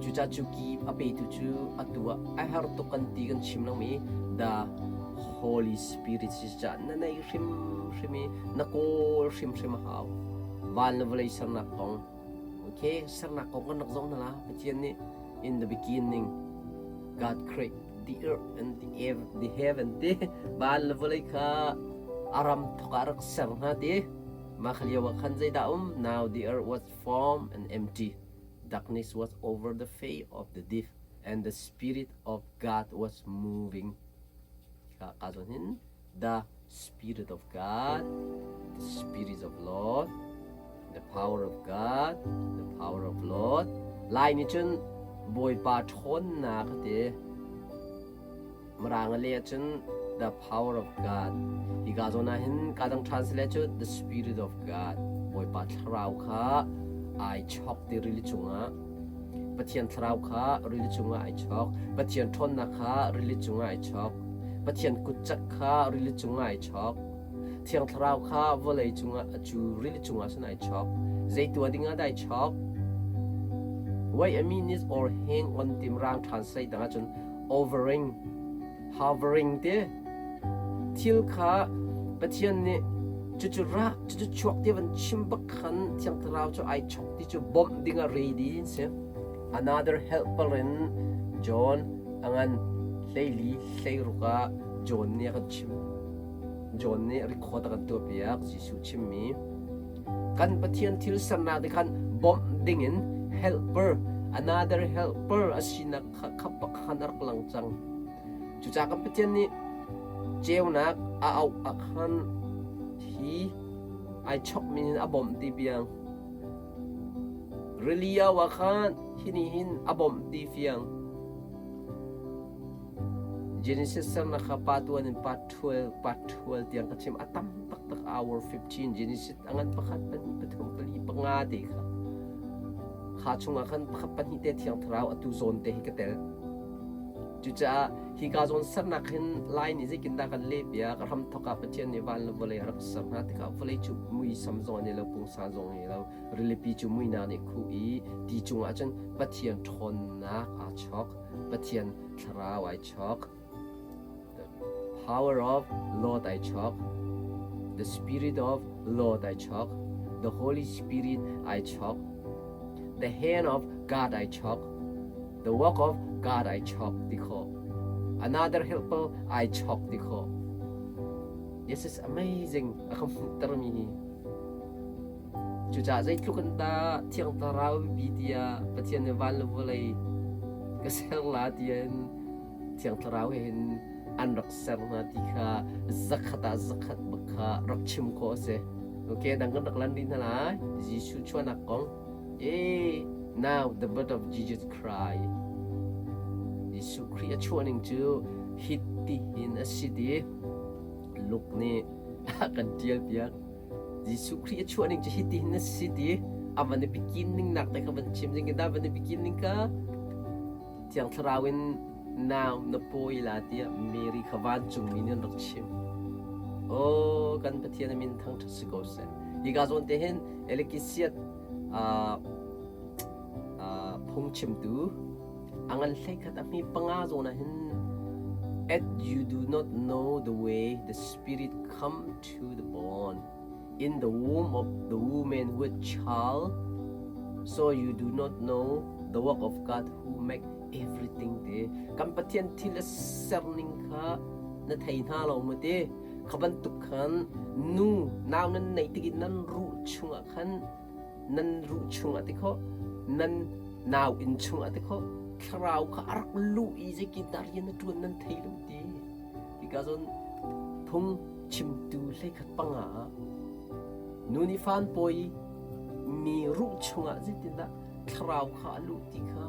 S1: Cucaah cu ki a petu cu atu ah a har tuk kan ti kan chim lomi the Holy Spirit si caah na nei hrimhrim i na kawl hrimhrim a hau. Van le vawlei sernak kong. Okay, sernak kong kan rak zoh hna la. Pathian nih in the beginning God create the earth and the heaven ti van le vawlei kha a ram thok ah rak ser hna ti. Mah kha lio ah khan zeidah um? Now the earth was formed and empty. Darkness was over the face of the deep, and the Spirit of God was moving. Ka zawn hin the Spirit of God, the Spirit of Lord, the power of God, the power of Lord. Laimi cun Bawipa ṭhawnnak a ti. Mirang a leh ahcun the power of God. Hika zawn ah hin ka dang translate cu the spirit of God. Bawipa thlarau kha ai chok ti rili cungah. Pathian thlarau kha rili cungah ai chok. Pathian ṭhawnnak kha rili cungah ai chok. Pathian kutcak kha rili cungah ai chok. Thiang Thlarau kha vawlei cungah cu rili cungah cun ai chawk. Zei tuah dingah dah ai chawk? Wait a minute or hang on tim rang translate dang ahcun overing, hovering ti. Thil kha Pathian nih cucu ra, cucu chuak ti van chim bak khan Thiang Thlarau cu ai chawk ti cu bawmh dingah ready in si. Another helper in John a ngan 14 16 ah John nih a kan chim. John nih record a kan tuahpiak Jesuh chimmi. Kan Pathian thil sernak nih khan bawmh dingin helper, another helper a sinak kha khap khan a rak lang cang. Cucaah kan Pathian nih ceunak a auh ah khan hi ai chokmi in a bawmh ti biang. Rili au ah khan hi nih hin a bawmh ti fiang. Genesis sernak kha pa tuan in pa 12 pa 12 tiang ka chim a tam taktak hour 15 Genesis a ngan pakhat pahnih pathum pali panga te kha kha chungah khan pakhat pahnih te thiang thlarau atu zawn te hi ka tel. Cucaah hika zawn sernak hin Lai nih zeitindah kan leh piak hramthawk ah Pathian nih van le vawlei a rak ser hna tikah vawlei cu muisam zong an i lo, pungsan zong an i lo, rilipi cu muinak nih khuh i ti cungah cun Pathian ṭhawnnak aa chawk, Pathian thlarau ai chawk. The power of Lord ai chawk. The spirit of Lord ai chawk. The Holy Spirit ai chawk. The hand of God ai chawk. The work of God ai chawk ti khawh. Another helper ai chawk ti khawh. This is amazing. A ka hmuhtermi hi. Cucaah zeitluk in dah Thiang Thlarau biapi tiah Pathian nih van le vawlei ka ser la tiah Thiang Thlarau he hin an rak ser hna ti kha zakhat ah zakhat bak kha rak chim khawh a si. Okay, dang kan rak lan rih hna lai. Jesuh chuahnak kong. Hey, now the birth of Jesus Christ. Jesuh Khrih a chuah ning cu hiti hin a si ti Luke nih a kan ṭial piak. Jesuh Khrih a chuah ning cu hiti hin a si ti a van i bikin ning nak te kha van chim ding in van i bikin ning ka Thiang Thlarau in nau na pawi la tiah Mary kha vancungmi nih an rak chim. Aw kan Pathian a min thangṭhat si ko seh. Hika zawn te hin Elikisiat phungchimtu a ngan hleikhat a hmi panga zawn ah hin At you do not know the way the Spirit come to the born in the womb of the woman with child, so you do not know the work of God who make everything te. Kan Pathian thil a serning kha na thei hna lo mu te. Kha bantuk khan nu nau nan neih tik in nan ruh chungah khan nan ruh chungah ti kho nan nau inn chungah ti kho thlarau kha a rak luh i zeitindah rian a ṭuan nan thei lo ti. Hika zawn phung chimtu hleikhat panga ah nu nih fan pawi mi ruh chungah zeitindah thlarau kha a luh ti kha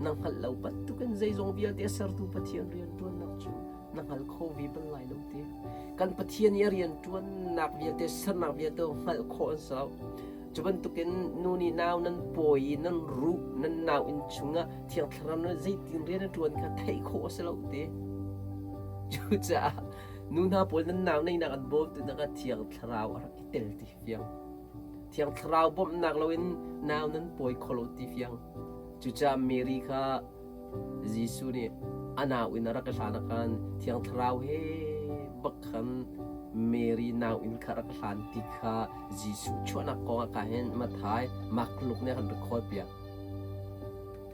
S1: na hngalh lo bantukin zeizong vialte a sertu Pathian rianṭuannak cu na hngal kho ve bal lai lo ti. Kan Pathian i a rianṭuannak vialte sernak vialte hngalh khawh an si lo. Cu bantukin nu nih nau nan pawi i nan ruh nan nau inn chungah Thiang Thlarau nih zeitin rian a ṭuan kha theih khawh a si lo ti. Cucaah nu hna pawl nan nau neihnak an bawmtu hna kha Thiang Thlarau a rak i tel ti fiang. Thiang Thlarau bawmhnak loin nau nan pawi kho lo ti fiang. Cucaah Mary kha Jesuh nih a nau in a rak i hlan ah khan Thiang Thlarau he bak khan Mary nau inn kha rak hlan ti kha Jesuh chuahnak kong ah hin Matthai, Mark, Luke nih a kan record piak.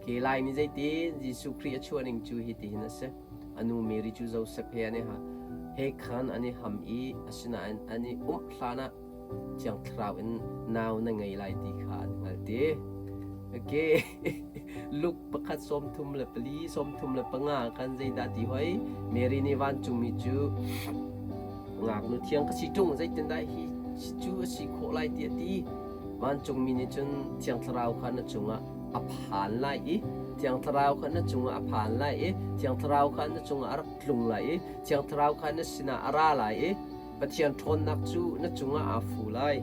S1: Ke lai nih zeitin Jesuh Khrih a chuah ning cu hi tihin a si. A nu Mary cu Joseph he an i he khan an i ham i asinain an i umh hlan ah Thiang Thlarau in nau na ngei lai ti kha an hngalh ti. Okay. Luke pakhat 34 35 khan zeidah ti hoi? Mary nih vancungmi cu ngaknu thiang ka si ṭung zeitindah hi cu a si khawh lai ti a ti. Vancungmi nih cun Thiang Thlarau kha na cungah a phan lai i Thiang Thlarau kha na cungah a phan lai i Thiang Thlarau kha na cungah a rak tlung lai i Thiang Thlarau kha na sinah a ra lai i Pathian ṭhawnnak cu na cungah aa fu lai.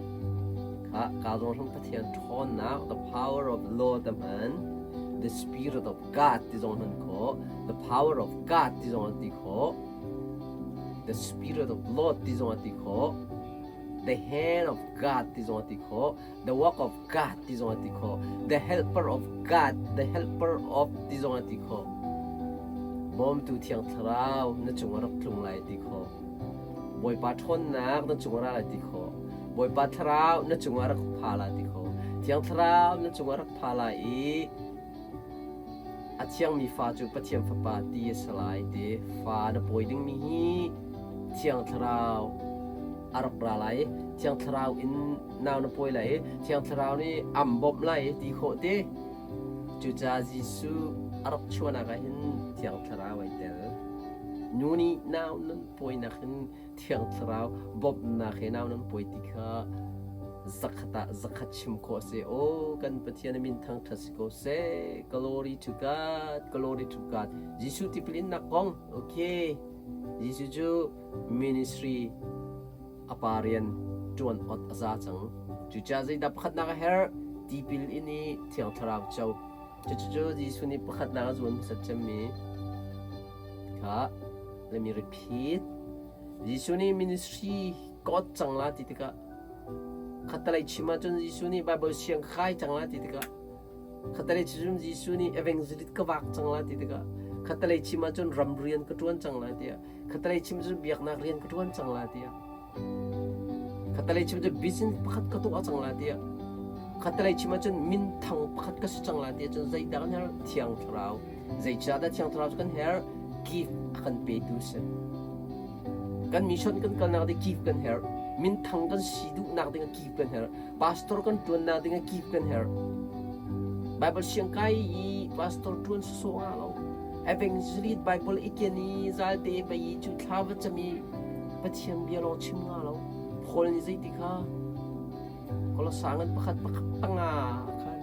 S1: Kha kaa zawn Pathian ṭhawnnak, the power of Lord a hman, the spirit of God ti zong hman khawh, the power of God ti zong an ti khawh, the spirit of Lord ti zong an ti khawh. The hand of God ti zong a ti khawh. The work of God ti zong a ti khawh. The helper of God, the helper of ti zong a ti khawh. Bawmtu Thiang Thlarau na cung a rak tlung lai ti khawh. Bawipa ṭhawnnak na cung a ra lai ti khawh. Bawipa Thlarau na cung ah rak pha lai ti khawh. Thiang Thlarau na cung ah rak pha lai i a thiangmi fa cu Pathian Fapa ti a si lai ti fa na pawi dingmi hi Thiang Thlarau a rak ra lai i Thiang Thlarau in nau na pawi lai i Thiang Thlarau nih am bawmh lai ti khawh ti. Cucaah Jesuh a rak chuahnak ah hin Thiang Thlarau ai tel. Nu nih nau nan pawinak hin Thiang Thlarau bawmhnak he nau nan pawi ti kha zakhat ah zakhat chim khawh a si. Aw kan Pathian a min thangṭhat si ko seh. Glory to God, glory to God. Jesuh tipil innak kong, okay. Jesuh cu ministry a pa rian ṭuan ot a za cang. Cucaah zeidah pakhatnak a herh? Tipil in i Thiang Thlarau co. Cucu Jesuh nih pakhatnak a zuan hmasat cemmi kha let me repeat. Jesuh nih ministry ka ot cang la ti tikah khattalei chim ahcun Jesuh nih Bible siang ka kai cang la ti tikah khattalei chim Jesuh nih evangelist ka vak cang la ti tikah khattalei chim ahcun ram rian ka ṭuan cang la tiah khattalei chim cun biaknak rian ka ṭuan cang la tiah khattalei chim cun business pakhat ka tuah cang la tiah khattalei chim ahcun minthang pakhat ka si cang la tiah cun zeidah kan herh? Thiang Thlarau. Zeicahdah Thiang Thlarau cu kan herh? Gift a kan petu si. Kan mission kan kalnak ding gift kan herh. Minthang kan si duhnak ding ah gift kan herh. Pastor kan ṭuannak ding ah gift kan herh. Bible siang kai i pastor ṭuan sawsawh nga lo. Evangelist Bible i ken i zalte pei i cu thla va cam i Pathian bia lawng chim nga lo. Paul nih zeiti kha Kolosa ngan pakhat pakhat panga khan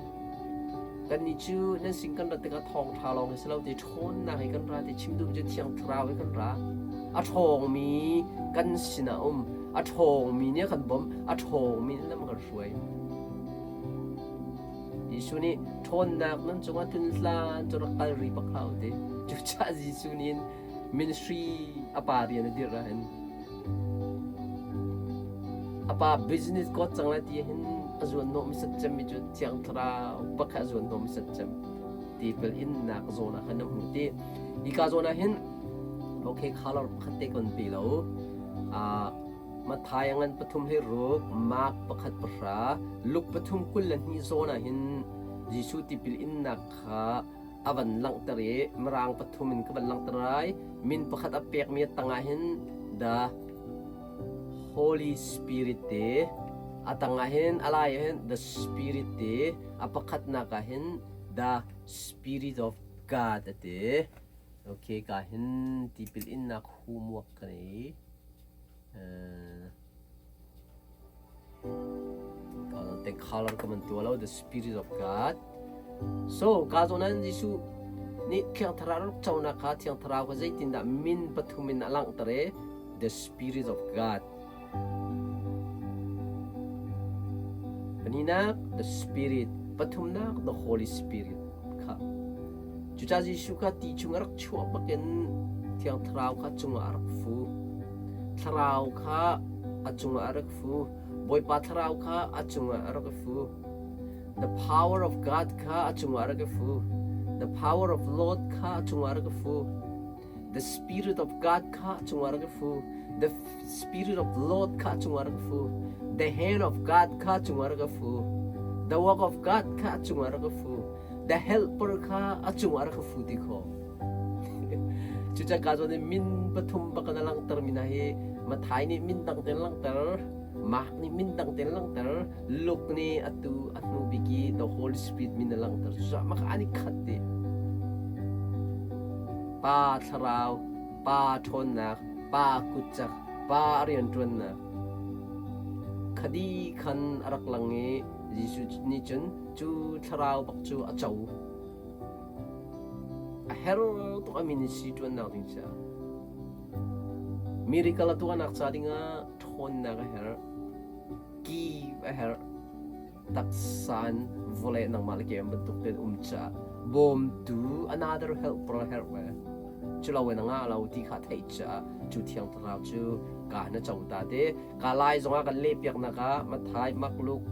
S1: kannih cu nan sin kan rat tikah thawngṭha lawng hi si lo ti ṭhawnnak he kan ra ti chim duh cu Thiang Thlarau he kan ra. A ṭhawngmi kan sinah um, a ṭhawngmi nih a kan bawmh, a ṭhawngmi nih lam a kan hruai. Jesuh nih ṭhawnnak nan cungah tlun hlan cu rak kal rih bak hlah u ti. Cucaah Jesuh nih ministry a pa rian a dirh ahhin a pa business kawt cang lai ti hin a zuan hnawh hmasat cemmi cu Thiang Thlarau bak kha a zuan hnawh hmasat cem. Tipil innak zawn ah khan na hmuh ti. Hika zawn ah hin okay color pakhat te kan pe lo. Matthai ngan pathum hlei ruk, Mark pakhat pahra, Luke pathum 22 zawn ah hin Jesuh tipil innak kha a van langhter i Mirang pathum in ka van langhter lai. Min pakhat a pekmi a tangah hin the Holy Spirit te, a tangah hin a lai ah hin the Spirit te, a pakhatnak ah hin the Spirit of God a ti. Okay, ka hin tipil innak homework ka nei. Te color ka man tua lo the spirit of God. So ka zawn an Jesuh nih Thiang Thlarau rak conak kha Thiang Thlarau kha zeitindah min pathum in a langhter i the spirit of God. Pahnihnak the spirit, pathumnak the Holy Spirit kha. Cucaah Jesuh kha ti chung a rak chuah bakin Thiang Thlarau kha cungah a rak fu. Thlarau kha a cungah a rak fu. Bawipa Thlarau kha a cungah a rak i fu. The power of God kha a cungah a rak i fu. The power of Lord kha a cungah a rak i fu. The Spirit of God kha a cungah a rak i fu. The Spirit of Lord kha a cungah a rak i fu. The hand of God kha a cungah a rak i fu. The work of God kha a cungah a rak i fu. The helper kha a cungah rak fu ti kho. Cucaah ka zawn min pathum bak in a langhter mi hna hi Mathai nih min dang tein langhter, Mark nih min dang tein langhter, Luke nih atu a hnu bik i the Holy Spirit min a langhter. Cucaah mah kha an i khat dih. Pa thlarau, pa ṭhawnnak, pa kutcak, pa rianṭuannak. Khadi khan a rak lang i Jesuh nih cun cu thlarau bak cu a co. A her tuk a ministry ṭuannak ding caah. Miracle a tuahnak ca dingah ṭhawnnak a herh. Give a herh. Taksa in vawlei nangmah le keimah bantuk tein um caah bawmtu another helper a herh ve. Cu lo in a ngah lo ti kha theih caah cu Thiang Thlarau cu ka na co ta te. Ka lai zongah kan lehpiaknak ah Matthai, Mark, Luke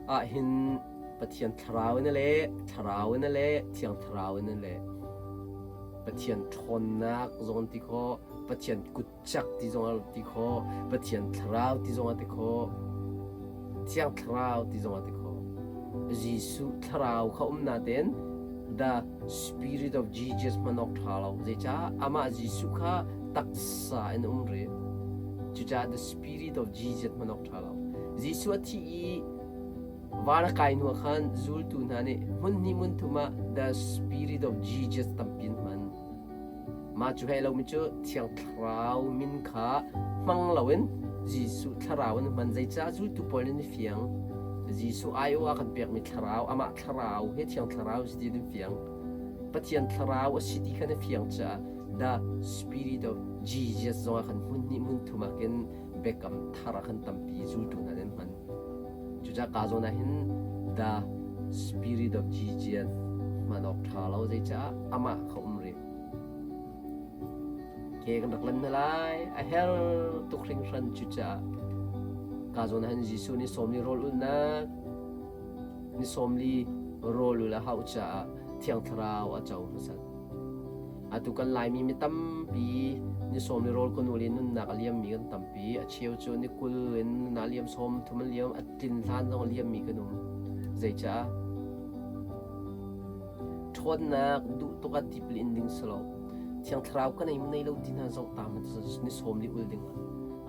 S1: ah hin Pathian Thlarau in a leh, Thlarau in a leh, Thiang Thlarau in a leh. Pathian ṭhawnnak zong an ti khawh, Pathian kutcak ti zong an ti khawh, Pathian Thlarau ti zong an ti khawh, Thiang Thlarau ti zong an ti khawh. Jesuh Thlarau kha um nain the Spirit of Jesus hman awk ṭha lo. Zeicah amah Jesuh kha taksa in um rih. Cucaah the Spirit of Jesus hman awk ṭha lo. Jesuh a thih i van a kai hnu ah khan zultu hna nih hmun hnih hmun thum ah the Spirit of Jesus tampi an hman. Mah cu hei lomi cu Thiang Thlarau min kha hmang loin Jesuh Thlarau in hman. Zeicah zultu pawl nih an fiang? Jesuh aiawh ah kan pekmi Thlarau, amah Thlarau hi Thiang Thlarau si ti an fiang. Pathian Thlarau a si ti kha na fiang caah the Spirit of Jesus zongah khan hmun hnih hmun thum ah khin biakam thar ah khan tampi zultu hna nih an hman. Cucaah ka zawn ah hin the Spirit of Jesus hman awk ṭha lo zeicah amah kha um rih. Ke kan rak lan hna lai a her tuk hringhran cucaah ka zawn ah hin Jesuh nih sawmli rawl ulhnak ni sawmli rawl ul a hauh caah Thiang Thlarau a co hmasat. Atu kan Laimi mi tampi ni sawm le rawl kan ul i nunnak a liammi kan tampi. A cheu cu ni 20 in nunnak a liam, 30 an liam, a tlin hlan zong a liammi kan um. Zeicah? Ṭhawnnak duh tuk ah tipil in ding si lo. Thiang Thlarau kan ei nei lo ti hna zoh ta hmanh ni sawm li ul ding ah.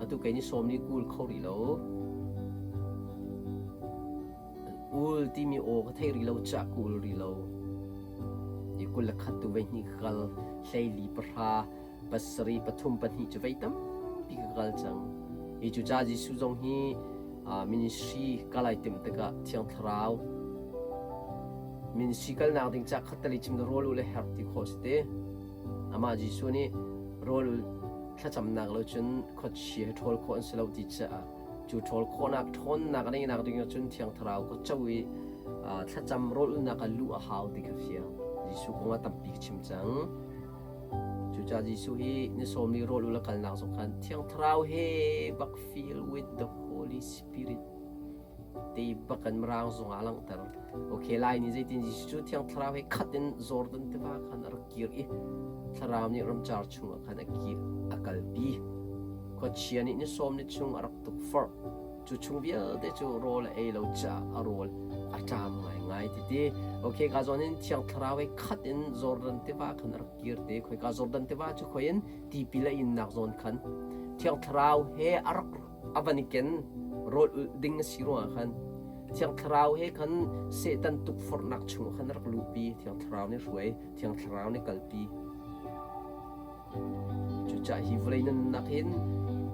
S1: Atu kei ni sawm li kul kho rih lo. Ul timi aw ka theih rih lo cah ka ul rih lo. Ni 21 tu voi hnih ka kal, 14 pahra, pasarih pathum pahnih cu voi tampi ka kal cang. Hi cucaah Jesuh zong hi ministry kal ai timh tikah Thiang Thlarau ministry kalnak ding cah khattali chim rawl ul a herh ti khawh si te. Amah Jesuh nih rawl ul thlacamnak lo cun khuachia he ṭhawl khawh an si lo ti caah Cu ṭhawl khawhnak ṭhawnnak a neinak ding ahcun Thiang Thlarau ka co i thlacam rawlulnak ah luh a hau ti kha fiang. Jesuh kong ah tampi ka chim cang. Cucaah Jesuh hi ni sawmli rawlul a kalnak zong khan Thiang Thlarau he bak fill with the Holy Spirit te bak in mirang zong ah a langhter. Okay, lai ni zeitin Jesuh cu Thiang Thlarau he khat in Jordan tiva khan a rak kir i Thlarau nih ramcar chungah khan a kir a kalpi. Khuachia nih ni sawm ni chung a rak tukforh. Cu chung vialte cu rawl a ei lo caah a rawl a ṭam ngaingai ti ti. Okay, ka zawn in Thiang Thlarau he khat in Jordan tiva khan a rak kir te. Khoika Jordan tiva cu khoi in tipil a innak zawn khan Thiang Thlarau he a rak a van i ken rawl ulh ding a si ruangah khan Thiang Thlarau he khan Satan tukforhnak chungah khan a rak luhpi. Thiang Thlarau nih hruai, Thiang Thlarau nih kalpi. Cucaah hi vawlei nunnak hin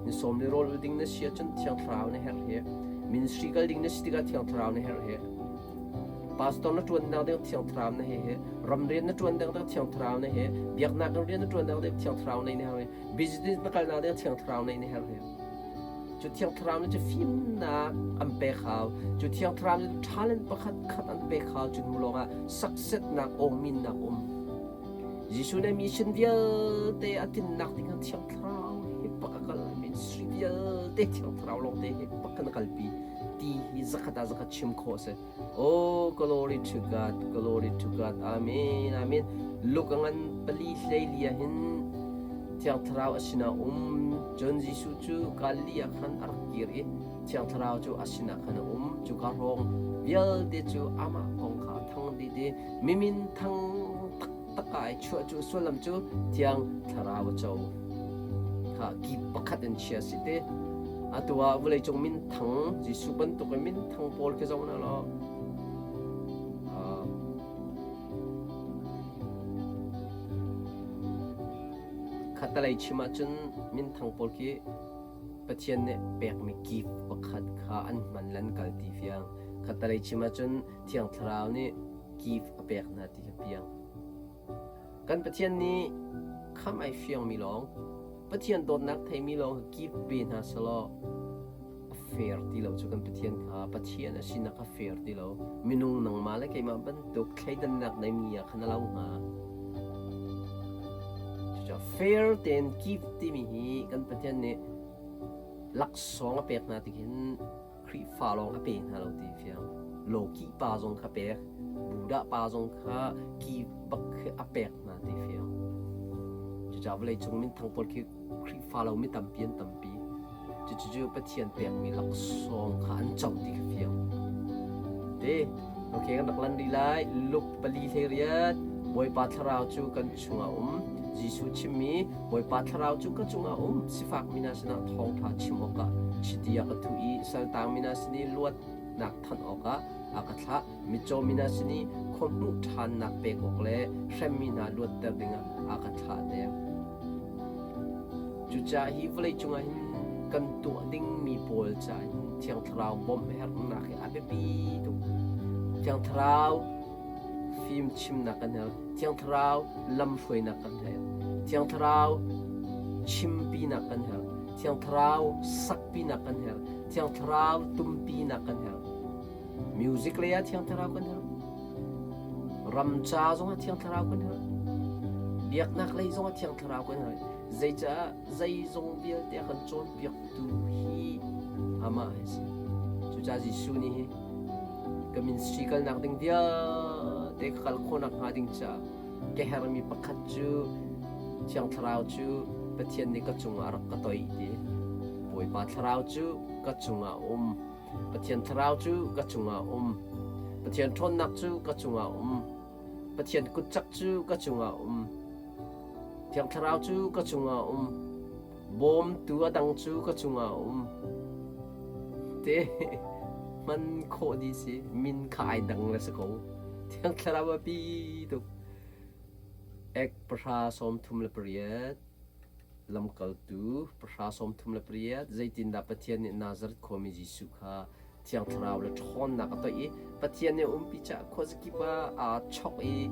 S1: ni sawm le rawl ul ding na si ahcun Thiang Thlarau na herh hi. Ministry kal ding na si tikah Thiang Thlarau na herh hi. Pastor na ṭuannak ding Thiang Thlarau na he hi. Ramrian na ṭuan ding Thiang Thlarau na he. Biaknak rian na ṭuan ding Thiang Thlarau na herh hi. Business na kalnak ding Thiang Thlarau na herh hi. Cu Thiang Thlarau nih cu fimnak an pek hau. Cu Thiang Thlarau nih talent pakhat khat an pek hau. Cu hnu lawngah successnak awminnak um. Jesuh nih mission vialte a tinnak ding ah Thiang Thlarau he bak a kal. Ministry vialte Thiang Thlarau lawngte he bak kan kalpi ti hi zakhat ah zakhat chim khawh a si. Oh, glory to God, glory to God. Amen, amen. Luke a ngan pali hleili ah hin Thiang Thlarau a sinah um. Cun Jesuh cu Galilee ah khan a rak kir i Thiang Thlarau cu a sinah khan a um. Cuka hrawng vialte cu amah kong kha a thang dih i mimin thang taktak ah ai chuah cu sullam cu Thiang Thlarau a co. Kha ki pakhat in chia si te. Atu ah vawleicung minthang Jesuh bantuk in minthang pawl khi zoh na law khatalei chim ahcun minthang pawl khi Pathian nih pekmi gift pakhat kha an hman le an kal ti fiang. Khatalei chim ahcun Thiang Thlarau nih gift a pek hna ti kha piang. Kan Pathian nih khamh ai fiangmi lawng, Pathian dawtnak theimi lawng gift pe hna selaw a fair ti lo cu kan Pathian kha Pathian a sinak a fair ti lo. Minung nangmah le keimah bantuk thleidannak neimi ah khan a lo hnga. Fair tein give timi hi kan Pathian nih laksawng a pek hna tik hin Khrihfa lawng a pe hna lo ti fiang. Lawki pa zong kha pek, Buddha pa zong kha ki bak khi a pek hna ti fiang. Cucaah vawleicung minthang pawl khi Khrihfa lo mi tampi an tampi. Cucu Pathian pekmi laksawng kha an co ti kha fiang. Te, okay, kan rak lan rih lai. Luke 4:18 Bawipa thlarau cu kan chungah um. Jesuh chimmi Bawipa thlarau cu ka cungah um. Sifak mi hna sinah thawngṭha chim awkah chiti a ka thuh i saltang mi hna sin i luatnak thanh awkah a ka thlah. Mitcaw mi hna sin i khuahmuh ṭhannak pek awk le hremmi hna luatter dingah a ka thlah deng. Cucaah hi vawleicung ah hin kan tuah dingmi pawl caah hin Thiang Thlarau bawmh herhnak hi a biapi tuk. Thiang Thlarau fimchimnak kan herh. Thiang Thlarau lamhruainak kan herh. Thiang Thlarau chimpinak kan herh. Thiang Thlarau sakpinak kan herh. Thiang Thlarau tumpinak kan herh. Music lei ah Thiang Thlarau kan herh. Ram ca zong ah Thiang Thlarau kan herh. Biaknak lei zong ah Thiang Thlarau kan herh. Zeicah zeizong vialte a kan cawnpiaktu hi amah hi si. Cucaah Jesuh nih hi ka ministry kalnak ding vialte ka kal khawhnak hnga ding caah ka herhmi pakhat cu Thiang Thlarau cu Pathian nih ka cungah rak ka toih ti. Bawipa Thlarau cu ka cungah um. Pathian Thlarau cu ka cungah um. Pathian ṭhawnnak cu ka cungah um. Pathian kutcak cu ka cungah um. Thiang Thlarau cu ka cungah um. Bawmtu a dang cu ka cungah um. Te hman khawh dih si. Min kha ai dang le si ko. Thiang Thlarau a pi tuk. Ek 10:38 Lamkaltu 10:38 Zeitindah Pathian nih Nazareth khuami Jesuh kha Thiang Thlarau le ṭhawnnak a toih i Pathian nih a umpi caah khuazakip ah aa chok i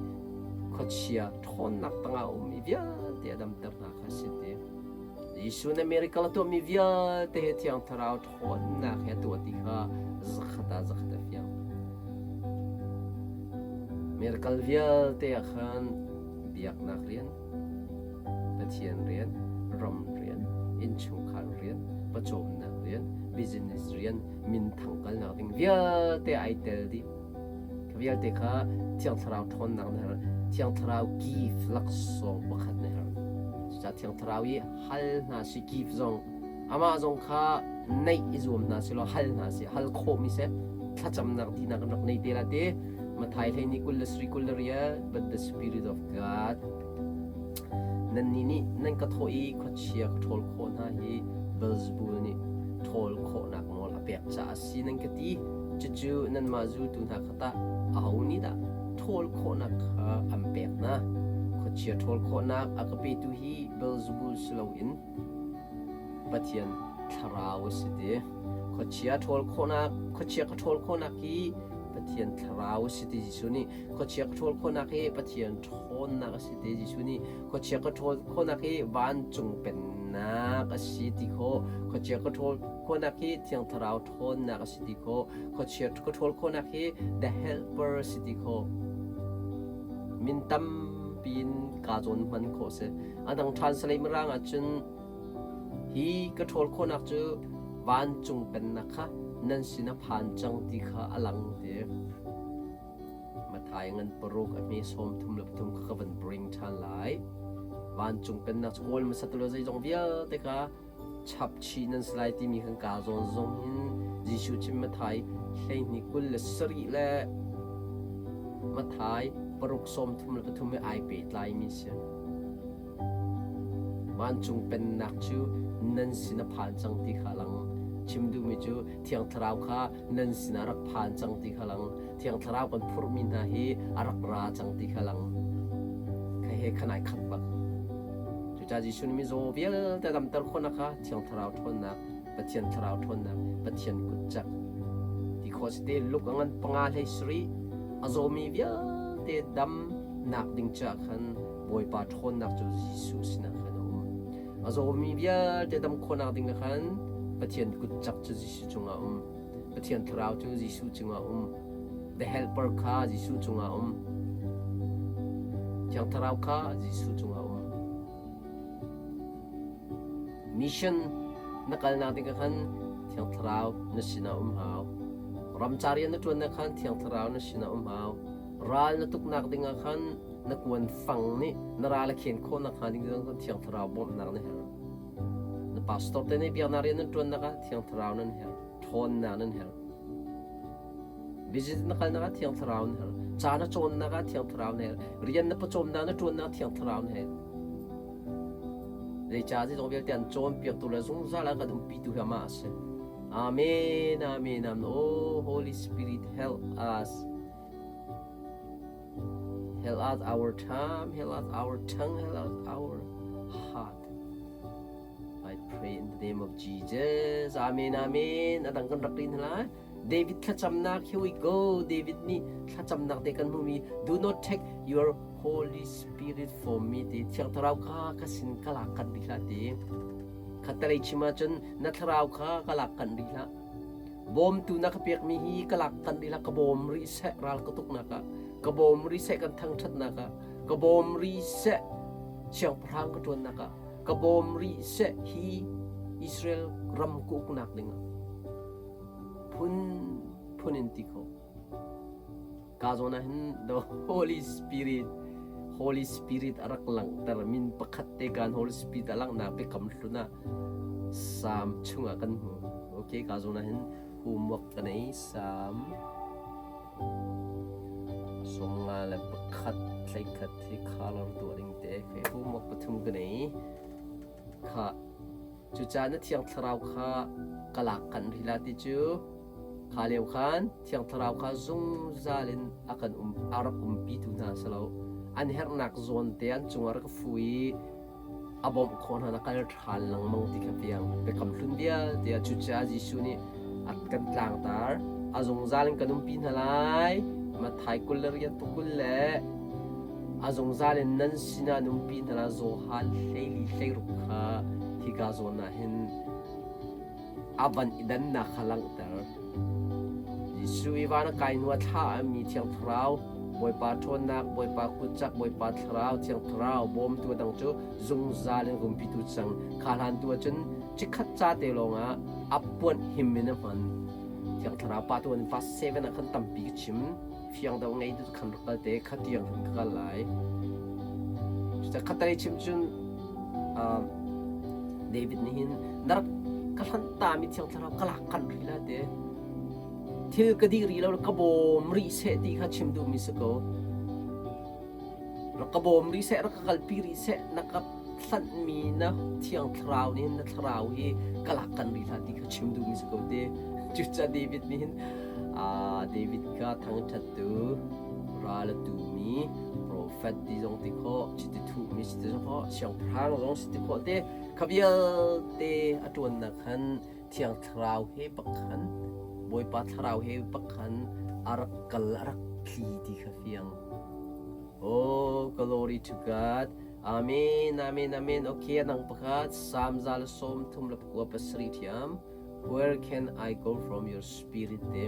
S1: khuachia ṭhawnnak tangah a ummi vialte a damter hna kha a si ti. Jesuh nih miracle a tuahmi vialte he Thiang Thlarau ṭhawnnak he a tuah ti kha zakhat ah zakhat a fiang. Miracle vialte ah khan biaknak rian, Pathian rian, ram rian, innchungkhar rian, pawcawmnak rian, business rian, minthang kalnak ding vialte ai tel dih. Kha vialte kha Thiang Thlarau ṭhawnnak na herh. Thiang Thlarau gift laksawng pakhat na herh. Cucaah Thiang Thlarau i hal hna si gift zong amah zong kha neih i zuam hna si law hal hna si hal khawhmi seh thlacamnak dinak kan rak nei te la te Mathai hlei 23 28 but the spirit of God Nannih nih nan ka thawh i khuachia ka ṭhawl khawh hna hi Beelzebul nih ṭhawl khawhnak nawl a pek caah a si nan ka ti. Cucu nanmah zultu hna kha tah aho nih dah ṭhawl khawhnak kha an pek hna? Khuachia ṭhawl khawhnak a ka petu hi Beelzebul si loin Pathian Thlarau a si ti. Khuachia ṭhawl khawhnak, khuachia ka ṭhawl khawhnak hi Pathian Thlarau a si ti Jesuh nih khuachia ka ṭhawl khawhnak hi Pathian ṭhawnnak a si ti Jesuh nih khuachia ka ṭhawl khawhnak hi vancung pennak a si ti khawh khuachia ka ṭhawl khawhnak hi Thiang Thlarau ṭhawnnak a si ti khawh khuachia ka ṭhawl khawhnak hi the helper a si ti khawh min tampi in kaa zawn hman khawh si a dang ṭhan salei mirang ahcun hi ka ṭhawl khawhnak cu vancung pennak kha nan sin a phan cang ti kha a lang ti Mathai ngan paruk a hme 33 kha ka van bring ṭhan lai. Vancung pennak cu kawl hmasa tu le zeizong vialte kha chap chih nan si lai timi kan kaa zawn zong hin Jesuh chim Mathai 22 27 le Mathai paruk 33 he ai pehtlaimi si. Vancung pennak cu nan sin a phan cang ti kha lang. Chim duhmi cu Thiang Thlarau kha nan sinah rak phan cang ti kha lang. Thiang Thlarau kan phurhmi hna hi a rak ra cang ti kha lang. Kha he khan ai khat bak. Cucaah Jesuh nih mizaw vialte damter khawhnak kha Thiang Thlarau ṭhawnnak, Pathian Thlarau ṭhawnnak, Pathian kutcak ti khawh si te luk a ngan panga hlei sarih a zawmi vialte damnak ding caah khan Bawipa ṭhawnnak cu Jesuh sinah khan a um. A zawmi vialte dam khawhnak ding ah khan Pathian kutcak cu Jesuh cungah a um. Pathian Thlarau cu Jesuh cungah a um. The Helper kha Jesuh cungah a um. Thiang Thlarau kha Jesuh cungah a um. Mission na kalnak ding ah khan Thiang Thlarau na sinah um hau. Ramcar rian na ṭuannak khan Thiang Thlarau na sinah um hau. Ral na tuknak ding ah khan na kuan fang nih na ral a khen khawhnak hnga ding zong Thiang Thlarau bawmhnak na herh. Na pastor te nih biaknak rian nan ṭuannak ah Thiang Thlarau nan herh. Ṭhawnnak nan herh. Visit na kalnak ah Thiang Thlarau na herh. Ca na cawnnak ah Thiang Thlarau na herh. Rian na pawcawmnak na ṭuannak Thiang Thlarau na herh. Zeicah zeizong vialte an cawnpiaktu le zungzal a kan umpitu hi amah a si. Amen, amen, amen. Oh, Holy Spirit, help us. Help us our time, help us our tongue, help us our heart. I pray in the name of Jesus. Amen, amen. Adang kan rak rin lai. David thlacamnak, here we go. David nih thlacamnak te kan hmumi do not take your Holy Spirit from me ti Thiang Thlarau kha ka sin ka lak kan rih hlah ti. Khattelei chim ahcun na thlarau kha ka lak kan rih hlah. Bawmtu na ka pekmi hi ka lak kan rih hlah. Ka bawm rih seh ral ka tuknak ah. Ka bawm rih seh kan thangṭhatnak ah. Ka bawm rih seh siangpahrang ka ṭuannak ah. Ka bawm rih seh hi Israel ram ka uknak dingah. Phun phun in ti kho. Ka zawn ah hin the Holy Spirit Holy Spirit a rak langhter min pakhat te kan Holy Spirit a langhnak biakam hlun ah Psalm chungah kan hmu. Okay, ka zawn ah hin homework ka nei Psalm 51 tleikhat hi color tuah ding te okay, homework pathum ka nei. Kha Cucaah na Thiang Thlarau kha ka lak kanh rih la ti cu kha lio khan Thiang Thlarau kha zungzal in a kan um a rak umpitu hna si lo. An herhnak zawn te an cungah rak fu i a bawmh khawh hna na kal ṭhan lengmang ti kha fiang. Biakam hlun vialte ah cucaah Jesuh nih a kan tlangtar a zungzal in kan umpi hna lai. Matthai 28 kul le A zungzal in nan sinah an umpi hna lai Johan 14 16 kha hika zawn ah hin a van i dannak kha langhter. Jesuh i van a kai hnu ah thlah a mi Thiang Thlarau, Bawipa ṭhawnnak, Bawipa kutcak, Bawipa Thlarau, Thiang Thlarau bawmtu a dang cu zungzal in umpitu cang. Kha hlan tu ahcun chikkhat ca te lawngah a puanh him in a hman. Thiang Thlarau pa tu an verse 7 ah khan tampi ka chim. Fiang deuh ngei tu khan rak kal te kha tiang khan ka kal lai. Cucaah khatalei chim cun David nih hin na rak ka hlanh tami Thiang Thlarau ka lak kanh rih la te. Thil ka dih rih lo ka bawm rih seh ti kha chim duhmi si ko. Rak ka bawm rih seh, rak ka kalpi rih seh, na ka hlanhmi na Thiang Thlarau nih hin na thlarau hi ka lak kan rih hlah ti kha chim duhmi si ko te. Cucaah David nih hin David kha thangṭhattu, ral a tumi, profet ti zong ti khawh, chiti thuhmi si ti khawh, siangpahrang zong si ti khawh te, kha vialte a ṭuannak khan Thiang Thlarau he bak khan Bawipa Thlarau he bak khan a rak kal a rak tli ti kha fiang. Oh, glory to God. Amen, amen, amen. Okay, anang pakhat, Psalm 137 thiam. Where can I go from your spirit te?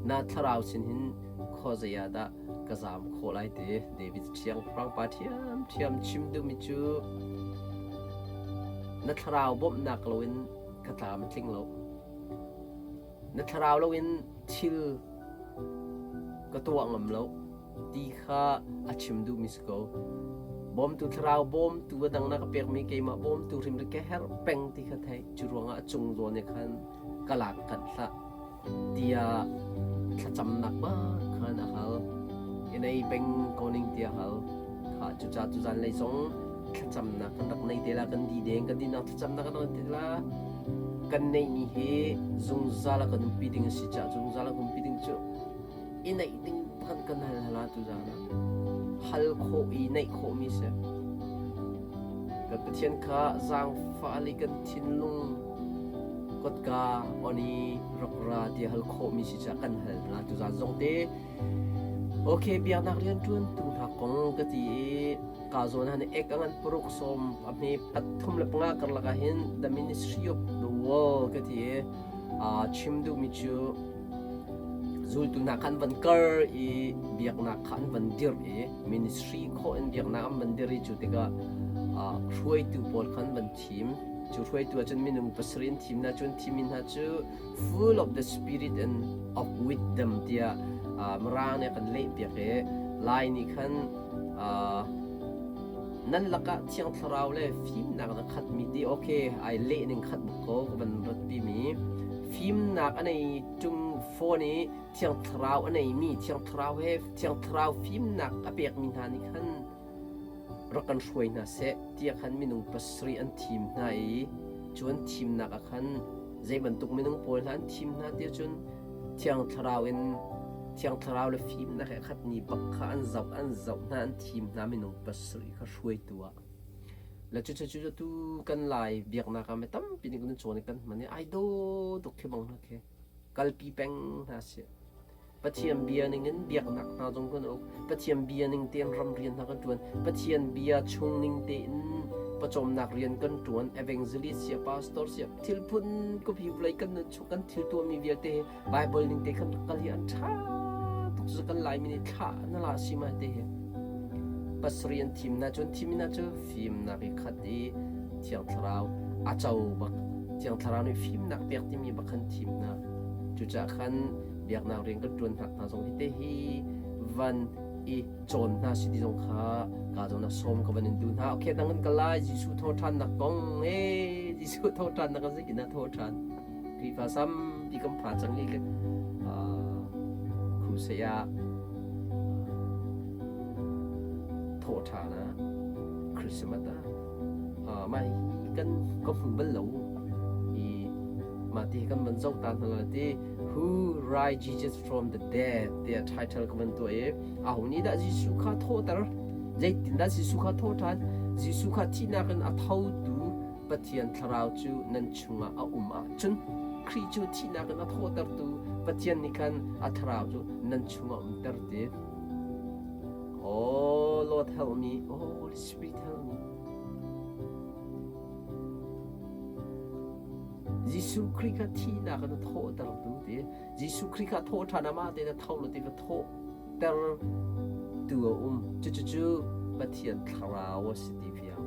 S1: Na thlarau sin hin khuazei ah dah ka zaam khawh lai te? David thiang pa thiam thiam chim duhmi cu na thlarau bawmhnak loin ka tlam a tling lo. Na thlarau loin thil ka tuah ngam lo ti kha a chim duhmi si ko. Bawmtu thlarau bawmtu a dang na ka pekmi keimah bawmtu hrim ka herh peng ti kha theih. Cu ruangah a cung zawn i khan ka lak kanh hlah tiah thlacamnak bak khan a hal. I nei peng ko ning tiah hal. Kha cucaah cu zanlei zong thlacamnak kan rak nei te la kan di deng kan dinak thlacamnak kan rak te la kan neihmi hi zungzal a kan umpi ding a si caah zungzal a kan umpi ding cu i neih ding kan kan hal hala tu zan ah hal khawh i neih khawhmi si kan Pathian kha zaangfah le kan thinlung kotka on i rak ra ti hal khawhmi si caah kan hal hna tu zan zong te Okay, biaknak rianṭuantu hna kong ka ti i ka zawn han ek a ngan paruk sawm a hme 35 karlak ah hin the ministry of the world ka ti i chim duhmi cu zultu hna kha an van kar i biaknak kha an van dirh i ministry khawh in biaknak an van dirh i cu tikah hruaitu pawl kha an van thim. Cu hruaitu ahcun minung pasarih an thim hna. Cu an thimmi hna cu full of the spirit and of wisdom tiah Mirang nih a kan lehpiak i Lai nih khan nan lakah Thiang Thlarau le fimnak in a khatmi ti okay ai leh ning khat bak ko ka van ratpimi fimnak a nei ṭung fawn i Thiang Thlarau a neimi Thiang Thlarau he Thiang Thlarau fimnak a pekmi hna nih khan rak kan hruai hna seh tiah khan minung pasarih an thim hna i cu an thimnak ah khan zei bantuk minung pawl hna an thim hna tiah cun Thiang Thlarau in Thiang Thlarau le fimnak he khat ni bak kha an zoh an zoh hna an thim hna minung pasarih kha hruaitu ah le cu cu cu tu kan Lai biaknak ah mi tampi nih kan cawn i kan hman i ai daw tuk khi bang hna khi kalpi peng hna sih. Pathian bia ningin biaknak hna zong kan uk. Pathian bia ning tein ramrian hna kan ṭuan. Pathian bia chung ning tein pawcawmnak rian kan ṭuan. Evangelist sia, pastor sia, thil phun kupi vawlei kan nun chung kan thil tuahmi vialte hi Bible ning te khan rak kal hi an ṭha tuk cu kan Laimi nih thlah na la si ma te hi. Pasarih an thim hna cun thim hna cu fimnak i khat i Thiang Thlarau a co bak. Thiang Thlarau nih fimnak pek timi bak khan thim hna. Cucaah khan biaknak rian kan ṭuan hnak hna zong hi te hi van i cawn hna si ti zong kha ka zawn ah sawm ka van in duh hna. Okay, dang in ka lai Jesuh thawhṭhannak kong ee Jesuh thawhṭhannak kan zeitin ah thawhṭhan Khrihfa sampi kan pha cang i crusade ah thawhṭhan ah Christmas ah mah hi kan ka hmu bal lo i mah ti kan van zoh ta hna la ti Who Raised Jesus from the Dead tiah title ka van tuah i aho nih dah Jesuh kha thawhter zeitindah Jesuh kha thawh ṭhan Jesuh kha thihnak in a thotu Pathian Thlarau cu nan chungah a um ahcun Khrih cu thihnak in a thawhtertu Pathian nih khan a Thlarau cu nan chungah umter ti Oh Lord help me Oh Holy Spirit help me Jesuh Khrih kha thihnak in a thawhtertu ti Jesuh Khrih kha thawh ṭhan amah tein a tho lo ti ka thawhter tu a um cucu Pathian thlarau a si ti fiang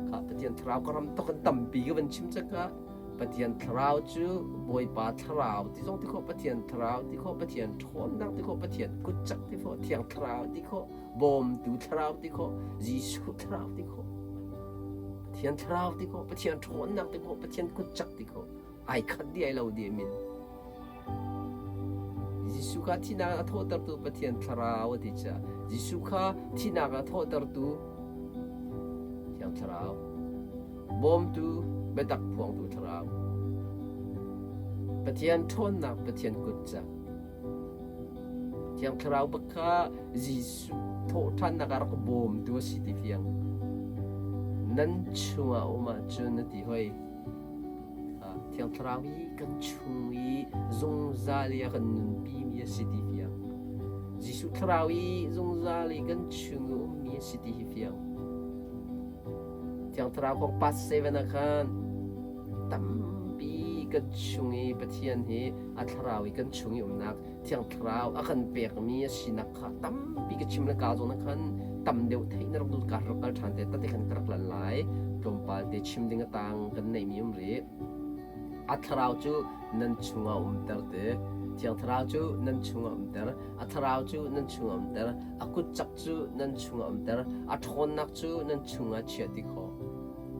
S1: kha Pathian thlarau ka ram tok in tampi ka van chim cang kha Pathian thlarau cu Bawipa thlarau ti zong ti khawh Pathian thlarau ti khawh Pathian ṭhawnnak ti khawh Pathian kutcak ti khawh Thiang thlarau ti khawh bawmtu thlarau ti khawh Jesuh thlarau ti khawh Pathian thlarau ti khawh Pathian ṭhawnnak ti khawh Pathian kutcak ti khawh ai khat dih ai lo dih min Jesuh kha thihnak a thawhtertu Pathian thlarau a ti caah Jesuh kha thihnak a thawhtertu Thiang Thlarau bawmtu biatak phuangtu thlarau Pathian ṭhawnnak Pathian kutcak Thiang Thlarau bak kha Jesuh thawhṭhannak ah rak bawmtu a si ti fiang. Nan chungah um ahcun a ti hoi. Thiang Thlarau hi kan chung i zungzal i a kan nunpimi a si ti fiang. Jesuh Thlarau i zungzal i kan chung i ummi a si ti hi fiang. Thiang Thlarau kong part 7 ah khan tampi kan chung i Pathian hi a thlarau i kan chung i umnak Thiang Thlarau a kan pekmi a sinak kha tampi ka chim le ka zawn ah khan tam deuh theih na rak duh ka rak kal ṭhan te tate khan ka rak lan lai tlawmpal te chim ding a tang kan neihmi um rih a thlarau cu nan chungah umter te Thiang Thlarau cu nan chungah umter a thlarau cu nan chungah umter a kut cak cu nan chungah umter a ṭhawnnak cu nan chungah chiah ti khawh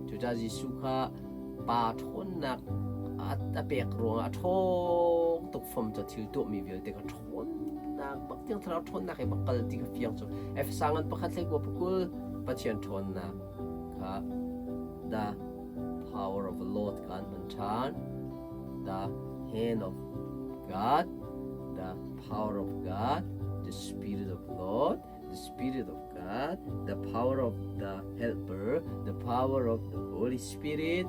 S1: cucaah Jesuh kha Pa ṭhawnnak a pek ruangah a ṭhawng tuk fom cu thil tuahmi vialte kha ṭhawnnak bak tiang thlarau ṭhawnnak he bak kal ti kha fiang cu Efesa ngan pakhat hlei kua pakul Pathian ṭhawnnak kha the power of the Lord kan hman ṭhan the hand of God the power of God the spirit of Lord the Spirit of God, the power of the Helper, the power of the Holy Spirit,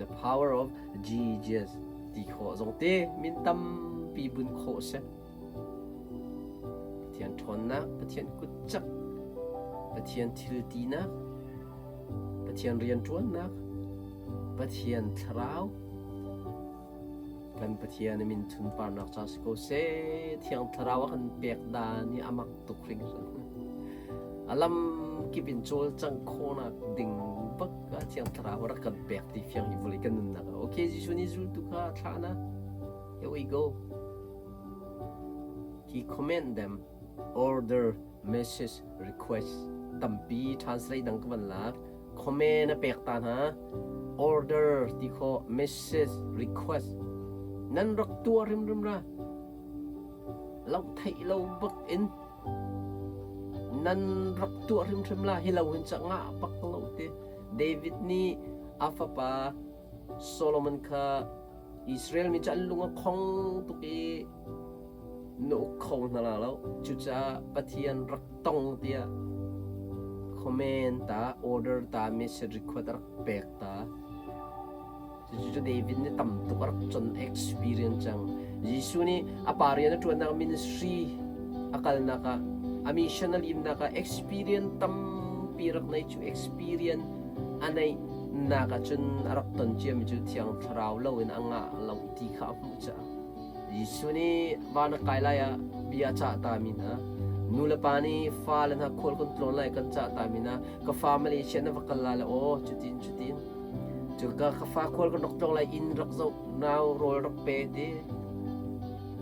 S1: the power of Jesus ti khawh zong te min tampi bun khawh si. Pathian ṭhawnnak, Pathian kutcak, Pathian thil tinak, Pathian rianṭuannak, Pathian thlarau, Kan Pathian a min sunparnak ca si ko seh. Thiang Thlarau a kan pek dan hi a mak tuk hringhran. A lam kip in cawlcangh khawhnak ding bak ka Thiang Thlarau rak kan pek ti fiang hi vawlei kan nunnak ah. Okay, Jesuh nih zultu kha thlah na. Here we go. He command them, order, message, request tampi translate dang ka van lak. Command a pek ta hna. Order ti kho message, request. Nan rak tuah rimrim ra. Lo theih lo bak in nan rak tuah hrimhrim la hi lo hin ca ngah bak lo ti. David nih a fapa Solomon kha Israel mi cu an lung a khong tuk i na uk kho hna la lo. Cucaah Pathian rak tong tiah comment ta, order ta, message request rak pek ta. Cucu David nih tam tuk a rak con experience cang. Jesuh nih a pa rian a ṭuannak ministry a kalnak ah a mission a limnak ah experience tampi rak nei cu experience a neih nak ahcun a rak ton ciami cu Thiang Thlarau loin a ngah lo ti kha a hmuh caah Jesuh nih van a kai lai ah bia a cah tami hna nu le pa nih fale hna khual kan tlawn lai kan cah tami hna ka fa Malaysia na va kal lai le aw cutin cutin cu ka ka fa khual kan rak tlawng lai inn rak zoh nau rawl rak pe ti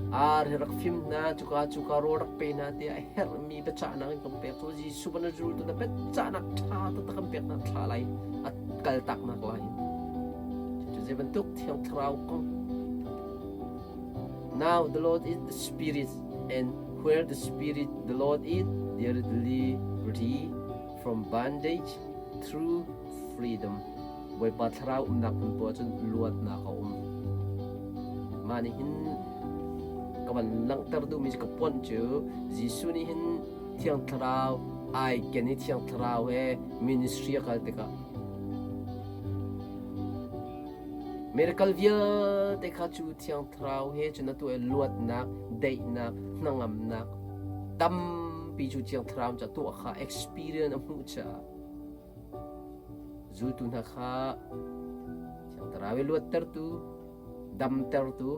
S1: ar hi rak fim hna cuka cuka rawl rak pe hna ti a herhmi biacahnak in kan pek cu Jesuh ban a zultu na biacahnak ṭha taktak kan pek hna thla lai a kal taknak lai cu zei bantuk Thiang Thlarau kong Now the Lord is the Spirit, and where the Spirit the Lord is, there is liberty from bondage through freedom. Bawipa Thlarau umnak hmun poah cun luatnak a um. Mah nih hin ka van langhter duhmi cu ka ponh cu Jesuh nih hin Thiang Thlarau ai ken i Thiang Thlarau he ministry a kal tikah Miracle vialte kha cu Thiang Thlarau he cun a tuah i luatnak, daihnak, hnangamnak tampi cu Thiang Thlarau ca tuah kha experience a hmuh caah zultu hna kha Thiang Thlarau i luattertu, damtertu,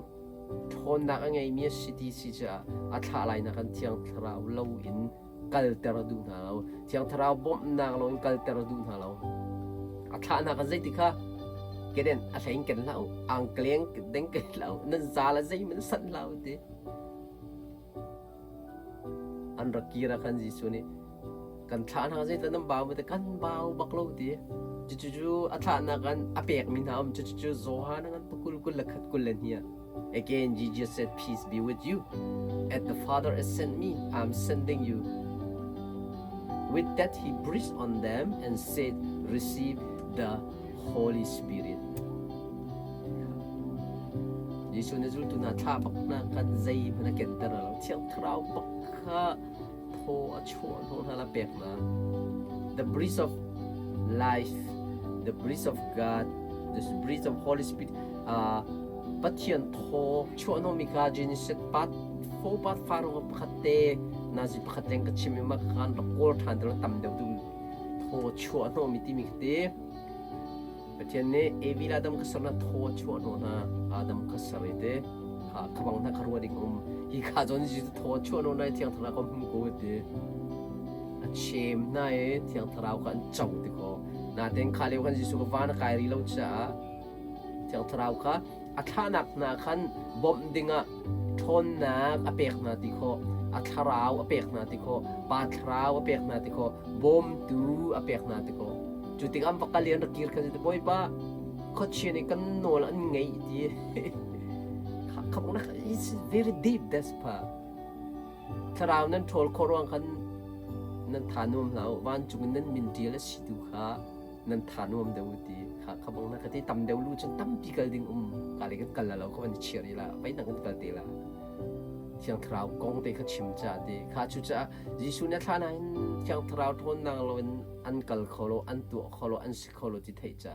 S1: ṭhawnnak a ngeimi a si ti si caah a thlah lainak kan Thiang Thlarau lo in kalter a duh hna lo. Thiang Thlarau bawmhnak lo in kalter a duh hna lo. A thlah hna kha zeiti kha keden a hlei in ken hlah u, angkleng deng ken hlah u, nan zal a zeihmanh sanh hlah u ti. An rak kir ah khan Jesuh nih kan thlah hna zeitluk nan bau te kan bau bak lo ti. Cucu a thlahnak an a pekmi hna um cucu Johan an pakul kul le khat kul le hnih Again Jesus said peace be with you. As the Father has sent me, I am sending you. With that he breathed on them and said, Receive the Holy Spirit. Jesuh nih zultu hna thla bak hna kan zei hmanh a kenter lo. Thiang Thlarau bak kha thaw a chuah hnawh hna la pek hna. The breath of life, the breath of God, the breath of Holy Spirit, Pathian thaw chuah hnawhmi kha Genesis part 4 part 5 rong pakhat te nazi pakhat leng ka chim i mah khan rak kawl ṭhan te tam deuh dum thaw chuah hnawhmi timi khi te Pathian nih Evi le Adam kha ser na thaw chuah hnawh hna Adam kha ser i te kha khabang hna kha rua ding um hi kha zawn ji thaw chuah hnawh nai thiang thlarau ka hmu ko ti a chem hna i thiang thlarau kha an co ti ko natein kha lio khan Jesuh ka van a kai ri lo caah Thiang Thlarau kha a thlahnak hna khan bawmh dingah ṭhawnnak a pek hna ti khawh, a thlarau a pek hna ti khawh, Pa thlarau a pek hna ti khawh, bawmtu a pek hna ti khawh. Cu tikah an va kal i an rak kir khan Bawipa khuachia nih kan nawl an ngeih ti. It's very deep that's part. Thlarau nan ṭhawl khawh ruang khan nan tha nuam hlah u. Vancung in nan min ṭial a si tu kha nan tha nuam deuh u ti kha kha bang na ka ti tam deuh lu cun tampi kal ding um ka le kan kal la lo ka van chiar i la vai nang kan kal te la Thiang Thlarau kong te kha chim ca ti kha cu caah Jesuh nih thla nain Thiang Thlarau ṭhawnnak lo in an kal kho lo an tuah kho lo an si kho lo ti theih ca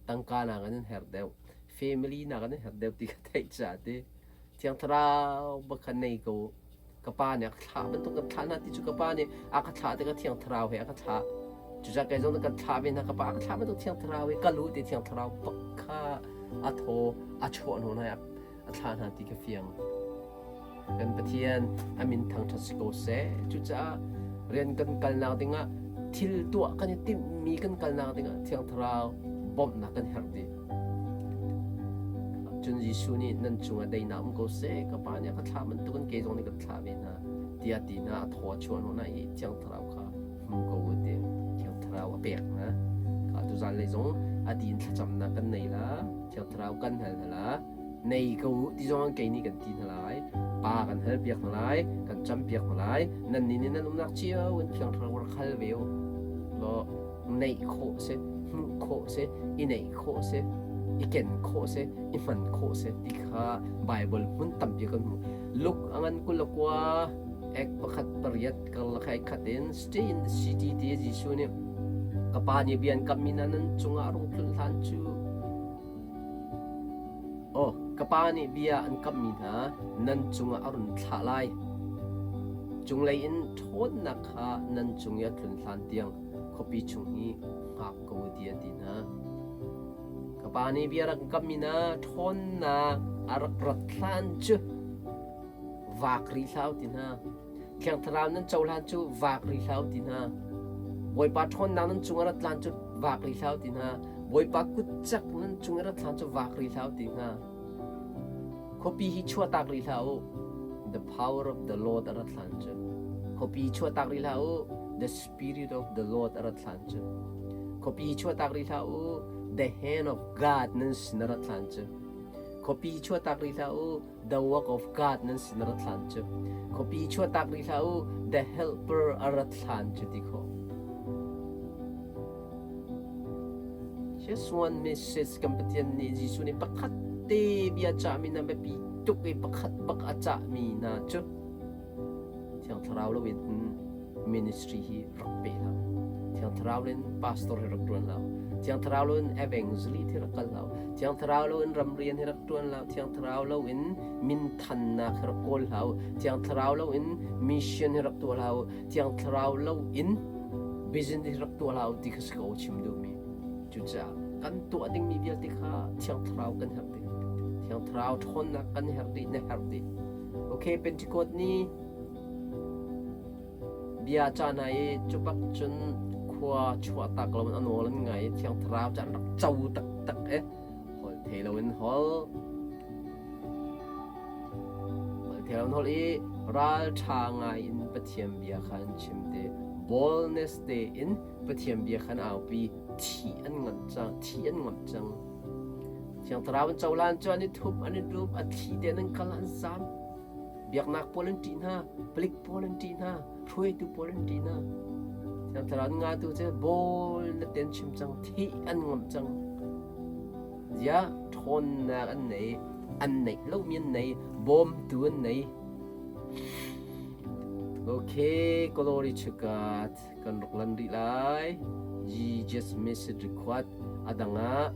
S1: tangka nak an in herh deuh family nak an in herh deuh ti kha theih ca ti Thiang Thlarau bak kha nei ko ka pa nih a ka thlah bantuk kan thlah hna ti cu ka pa nih a ka thlah tikah Thiang Thlarau he a ka thlah cucaah kei zong kan thlah ve hna ka pa a ka thlah bantuk Thiang Thlarau he kal u ti Thiang Thlarau bak kha a thaw a chuah hnu hna a thlah hna ti ka fiang kan Pathian a min thangṭhat si ko seh cucaah rian kan kalnak dingah. Thil tuah kan i timhmi kan kalnak dingah Thiang Thlarau bawmhnak kan herh dih. Cun Jesuh nih nan cungah daihnak um ko seh, ka Pa nih a ka thlah bantukin kei zong nih kan thlah ve hna, tiah ti hna a thaw a chuah hnawh hna i Thiang Thlarau kha hmu ko u ti Thiang Thlarau a pek hna. Kha tuzan lei zong a ti in thlacamnak kan nei la, Thiang Thlarau kan hal hna la, nei ko u ti zong kei nih kan ti hna lai. Pa kan hal piak hna lai, kan cam piak hna lai. Nan nih nih nan umnak cio in Thiang Thlarau rak hal ve u. Law neih khawh si, hmuh khawh si, i neih khawh si, i ken khawh si, i hman khawh si ti kha Baibal hmun tampi kan hmuh. Luke a ngan 29 ek pakhat pariat karlak hai khat in stay in the city ti Jesuh nih ka pa nih bia an kammi hna nan cungah rung tlun hlan cu Oh, ka pa nih bia an kamhmi hna nan cungah a run thlah lai. Cunglei in ṭhawnnak kha nan cung i a tlun hlan tiang khuapi chung hi hngak ko u tiah a ti hna. Ka pa nih bia rak kamhmi hna ṭhawnnak a rak rat hlan cu vak rih hlah u ti hna. Thiang Thlarau nan cohlan cu vak rih hlah u ti hna. Bawipa ṭhawnnak nan cung a rat hlan cu vak rih hlah u ti hna. Bawipa kutcak nan cung i rat hlan cu vak rih hlah u ti hna. Khuapi hi chuahtak rih hlah u. The power of the Lord a rat hlan cu. Khuapi chuahtak rih hlah u. The spirit of the Lord a rat hlan cu. Khuapi chuahtak rih hlah u. The hand of God nan sin a rat hlan cu. Khuapi chuahtak rih hlah u. The work of God nan sin a rat hlan cu. Khuapi chuahtak rih hlah u. The helper a rat hlan cu ti khawh. Just one message kan Pathian nih Jesuh nih pakhat te bia cahmi na biapi tuk i pakhat bak a cahmi hna cu Thiang Thlarau loin ministry hi rak pe hlah. Thiang Thlarau in pastor hi rak ṭuan hlah. Thiang Thlarau loin evangelist hi rak kal hlah. Thiang Thlarau loin ramrian hi rak ṭuan hlah. Thiang Thlarau loin minthannak hi rak kawl hlah. Thiang Thlarau loin mission hi rak tuah hlah. Thiang Thlarau loin business rak tuah hlah ti kha si ko chim duhmi. Cucaah kan tuah dingmi vialte kha Thiang Thlarau kan herh dih. Thiang Thlarau ṭhawnnak kan herh dih, na herh dih. Okay, Pentecost ni bia ca hna i cu bak cun khua chuah tak lo in a nawl an ngai i Thiang Thlarau cu an rak co taktak i holh thei lo in holh holh thei lo in holh i ralṭha ngai in Pathian bia kha an chim te boldness tein Pathian bia kha an aupi thi an ngamh cang thi an ngamh cang Thiang Thlarau an cohlan cu an i thup an i dup a thli tein an kal an zam Biaknak pawl an ṭih hna, palik pawl an ṭih hna, hruaitu pawl an ṭih hna. Thiang Thlarau an ngatu cu bawl na ten chim cang, thih an ngamh cang. Ziah ṭhawnnak an nei, an neih lomi an nei, bawmtu an nei. Okay, glory to God. Kan rak lan rih lai. Jesus message record adang ah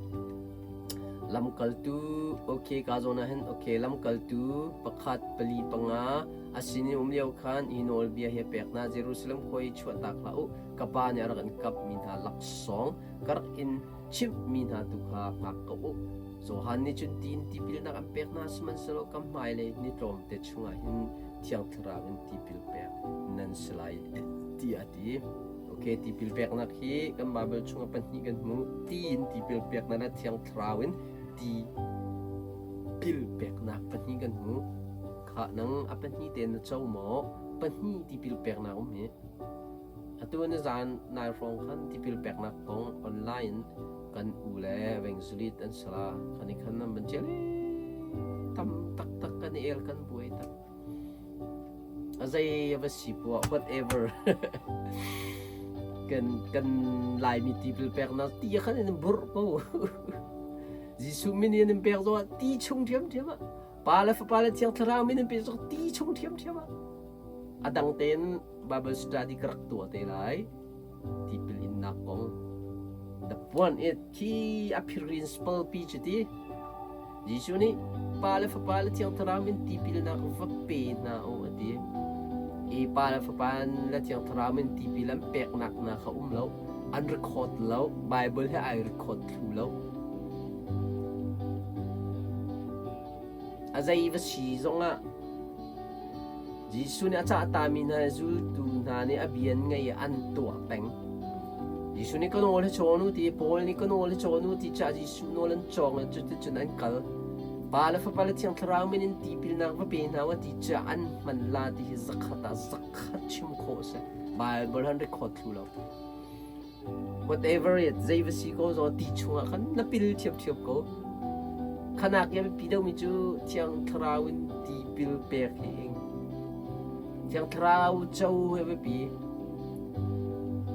S1: Lamkaltu okay ka zawn ah hin okay lamkaltu pakhat pali panga a sin i um lio khan hi nawlbia hi a pek hna Jerusalem khua i chuahtak hlah u ka pa nih a rak in kapmi hna laksawng ka rak in chimhmi hna tu kha hngak ko u Johan nih cun ti in tipilnak an pek hna sihmanhsehlaw ka hmailei ni tlawmte chungah hin Thiang Thlarau in tipil pek nan si lai tiah a ti. Okay, tipil peknak hi kan Bible chungah pahnih kan hmuh. Ti in tipil peknak le Thiang Thlarau in tipil peknak pahnih kan hmuh. Khah nang a pahnih te na co maw? Pahnih tipil peknak um hi. Atu ni zan nai hrawng khan tipil peknak kong online kan u le evangelist an sala kan i khan nan ban cel tam taktak kan i el kan buai tak. A zei a va si poah whatever kan kan Laimi tipil peknak ti khan in burh ko. Jesuh min in in pek zongah ti chung ṭhiamṭhiam ah Pa le Fapa le Thiang Thlarau min in pek zong ti chung ṭhiamṭhiam ah a dang tein Bible study ka rak tuah te lai tipil innak kong the point it khi a principle pi cu ti Jesuh nih Pa le Fapa le Thiang Thlarau min tipilnak va pe hna u a ti. I Pa le Fapa le Thiang Thlarau min tipil an peknak hna kha um lo. An record lo. Bible he ai record thlu lo. A zei va si zongah Jesuh nih a cahtami hna zultu hna nih a bia an ngaih i an tuah peng. Jesuh nih ka nawl hi cawn u ti, Paul nih ka nawl hi cawn u ti caah Jesuh nawl an cawng i cuticun an kal. Pa le Fapa le Thiang Thlarau min in tipilnak va pe hna u ti caah an hman la ti hi zakhat ah zakhat chim khawh a si. Bible han record thlu lo. Whatever it, zei va si ko zong ti chungah khan na pil ṭhiamṭhiam ko. Khanak i a biapi deuhmi cu Thiang Thlarau in tipil pek hi ing. Thiang Thlarau co hi a biapi.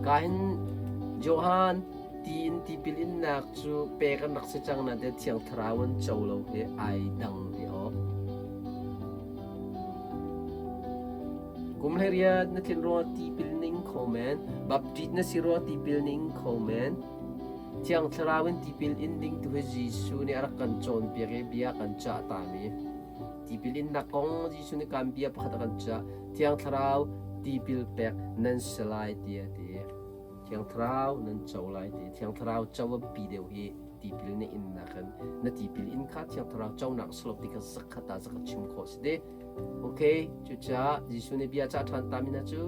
S1: Ka hin Johan ti in tipil innak cu pek an rak si cang nain Thiang Thlarau an co lo hi ai dang hi aw. Kum 18 na tlin ruangah tipil ning kho men, baptist na si ruangah tipil ning kho men. Thiang Thlarau in tipil in ding tu hi Jesuh nih a rak kan cawnpiak i bia kan cah tami. Tipil innak kong Jesuh nih kan bia pakhat a kan cah. Thiang Thlarau tipil pek nan si lai ti a ti. Thiang Thlarau nan co lai ti. Thiang Thlarau co a pi deuh hi tipil na innak in na tipil in kha Thiang Thlarau conak salop ti kha zakhat ah zakhat chim khawh si te. Ok, cucaah Jesuh nih bia cah ṭhan ta mi hna cu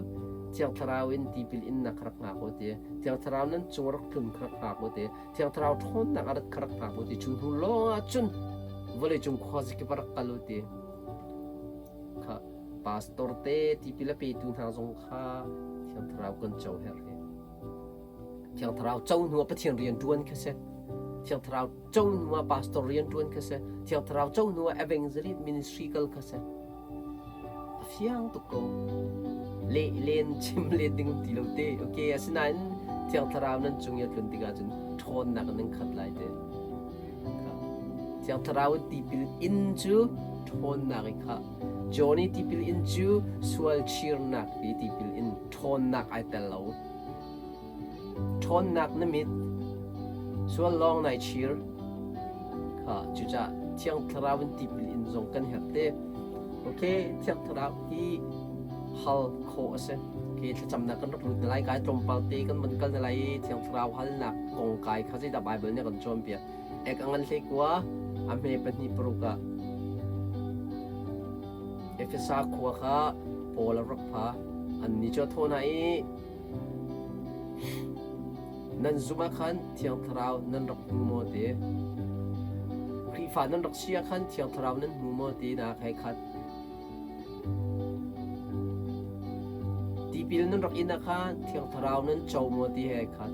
S1: Thiang Thlarau in tipil innak kha rak hngak u ti. Thiang Thlarau nan cung rak tlun kha rak hngak u ti. Thiang Thlarau ṭhawnnak a rat kha rak hngak u ti. Cu hnu lawng ah cun vawleicung khuazakip ah rak kal u ti. Kha pastor te tipil a petu hna zong kha Thiang Thlarau kan co herh hi. Thiang Thlarau co hnu ah Pathian rian ṭuan kha si. Thiang Thlarau co hnu ah pastor rian ṭuan kha si. Thiang Thlarau co hnu ah evangelist ministry kal kha si. A fiang tuk ko. Le len chim len ding um ti lo te. Okay, asinain Thiang Thlarau nan cung i a tlun tikah cun ṭhawnnak in nan khat lai te. Thiang Thlarau in tipil in cu ṭhawnnak i khah. John i tipil in cu sual chirnak i tipil in ṭhawnnak ai tel lo. Ṭhawnnak na mit, sual lawng nai chir. Kha cucaah Thiang Thlarau in tipil in zong kan herh te. Okay, Thiang Thlarau hi hal khawh a si. Okay, thlacamnak kan rak lut na lai kai tlawmpal te kan van kal na lai i Thiang Thlarau halnak kong kai kha zeidah Bible nih a kan cawnpiak. Ek a ngan hlei kua, a hme pahnih paruk ah Efesa khua kha Paul a rak pha. Annih cu a thawh hna i Nan zumh ah khan Thiang Thlarau nan rak hmu maw ti? Khrihfa nan rak si ah khan Thiang Thlarau nan hmu maw ti nak he khat. Tipil nan rak in ah khan Thiang Thlarau nan co maw ti he khat.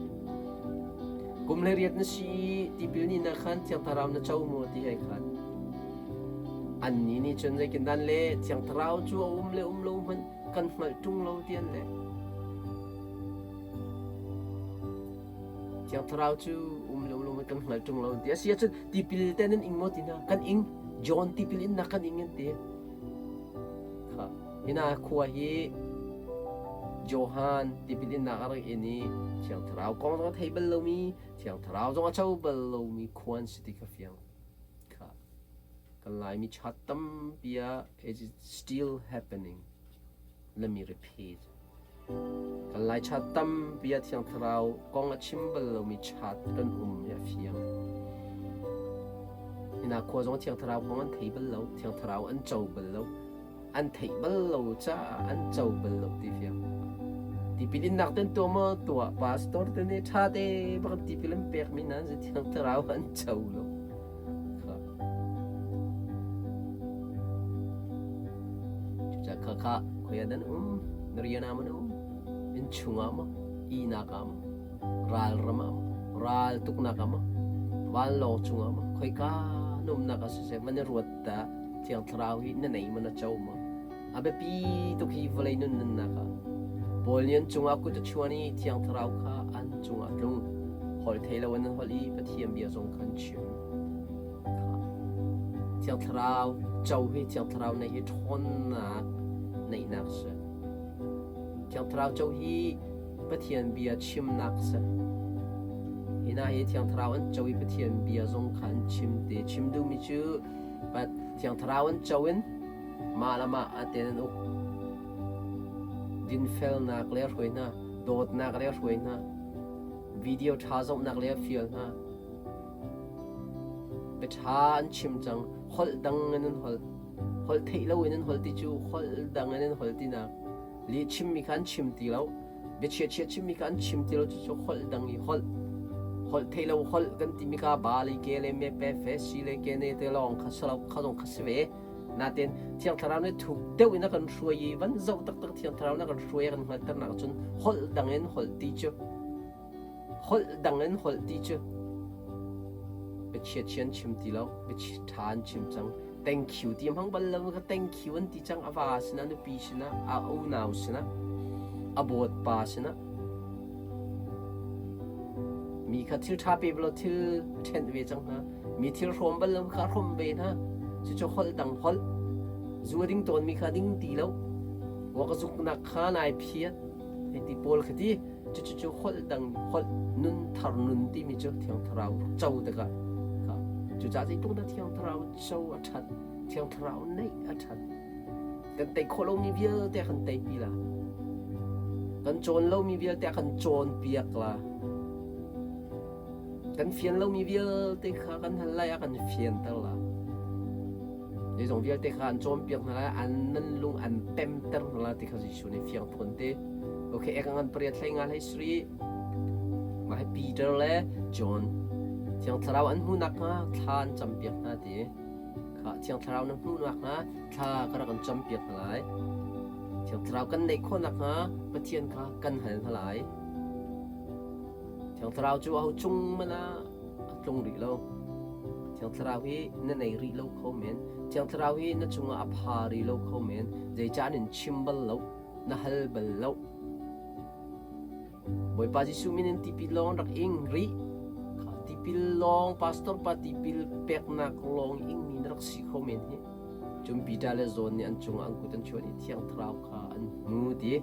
S1: Kum le riat na si i tipil nin ah khan Thiang Thlarau na co maw ti he khat. Annih nih cun zeitindah le Thiang Thlarau cu a um le um lo hmanh kan hngalh ṭung lo ti an leh. Thiang Thlarau cu um lo lo kan hngal ṭung lo ti a si ahcun tipil te nan ing maw ti hna kan ing John tipil innak kan ing an ti kha hina khua hi Johan tipil innak a rak in i Thiang Thlarau kong zong a thei bal lomi Thiang Thlarau zong a co bal lomi khua an si ti kha fiang kha Kan Laimi chat tampi ah it is still happening. Let me repeat. Kan Lai chat tampi ah Thiang Thlarau kong a chim bal lomi chat kan um hi a fiang. Hina khua zong Thiang Thlarau kong an thei bal lo, Thiang Thlarau an co bal lo. An theih bal lo caah an co bal lo ti fiang. Tipil innak ten tuah maw tuah pastor te nih ṭha te bak tipil an pekmi nan si Thiang Thlarau an co lo. Cucaah khakha khoi ah nan um, na rian ah maw na um, innchung ah maw, ihnak ah maw, ralram ah maw, ral tuknak ah maw, vanlawng cungah maw, khoika na umnak ah siseh van i ruat ta Thiang Thlarau hi na nei maw na co maw? A biapi tuk hi vawlei nun nunnak ah. Paul nih an cungah kut a chuan i Thiang Thlarau kha an cungah tlung. Holh thei lo in an holh i Pathian bia zong kha an chim. Thiang Thlarau co hi Thiang Thlarau neih hi ṭhawnnak neihnak a si. Thiang Thlarau co hi Pathian bia chimnak a si. Hi hna hi Thiang Thlarau an co i Pathian bia zong kha an chim te. Chim duhmi cu Thiang Thlarau an co in mah le mah a ten an uk. Dinfelnak le hruai hna, dawtnak le hruai hna, video ṭha zohnak le fial hna. Biaṭha an chim cang, holh dang in an holh. Holh theih lo in an holh ti cu holh dang in an holh tinak. Lih chimmi kha an chim ti lo. Biachia chia chimmi kha an chim ti lo cucu holh dang i holh holh thei lo holh kan timi kha ba le ke le me pe fe si le ke ne te lawng kha si lo kha zong kha si ve. Natin Thiang Thlarau nih thuk deuh in a kan hruai i van zoh taktak Thiang Thlarau nih a kan hruai a kan hngalhternak cun holh dang in holh ti cu holh dang in holh ti cu biachia chia an chim ti lo biachia ṭha an chim cang. Thank you ti hmang bal lo ka thank you an ti cang. A va sinah, nupi sinah, a unau sinah, a bawtpa sinah. Mi kha thil ṭha pe bal lo thil ṭhenh ve cang hna. Mi thil hrawm bal lo kha hrawm ve hna. Cucu holh dang holh. Zu a ding tawn mi kha ding ti lo. Wa ka zuknak kha nai phiat. Hei ti pawl kha ti. Cucu cu holh dang holh nun thar nun timi cu Thiang Thlarau co tikah kha cucaah zeitluk dah Thiang Thlarau co a ṭhat, Thiang Thlarau neih a ṭhat. Kan tei khawh lomi vialte a kan teipi la. Kan cawn lomi vialte a kan cawnpiak la. Kan fian lomi vialte kha kan hal lai a kan fianter la. Zeizong vialte kha an cawnpiak hna lai, an nan lung an pemter hna lai ti kha Jesuh nih fiang tuk an ti. Okay, ek ngan pariat hlei nga hlei sri. Mah hi Peter le John Thiang Thlarau an hmuh nakhnga thla an campiak hna ti. Kha Thiang Thlarau na hmuh nakhnga thla ka rak an campiak hna lai. Thiang Thlarau kan neih khawh nakhnga Pathian kha kan hal hna lai. Thiang Thlarau cu aho cung hmanh ah a tlung rih lo. Thiang Thlarau hi na nei rih lo kho men. Thiang Thlarau hi na cungah a pha rih lo kho men. Zeicah an in chim bal lo, na hal bal lo. Bawipa Jesuh min in tipil lawng rak ing rih. Kha tipil lawng, pastor pa tipil peknak lawng ingmi na rak si kho men hi. Cun Peter le John nih an cungah an kut an chuan i Thiang Thlarau kha an hmu ti.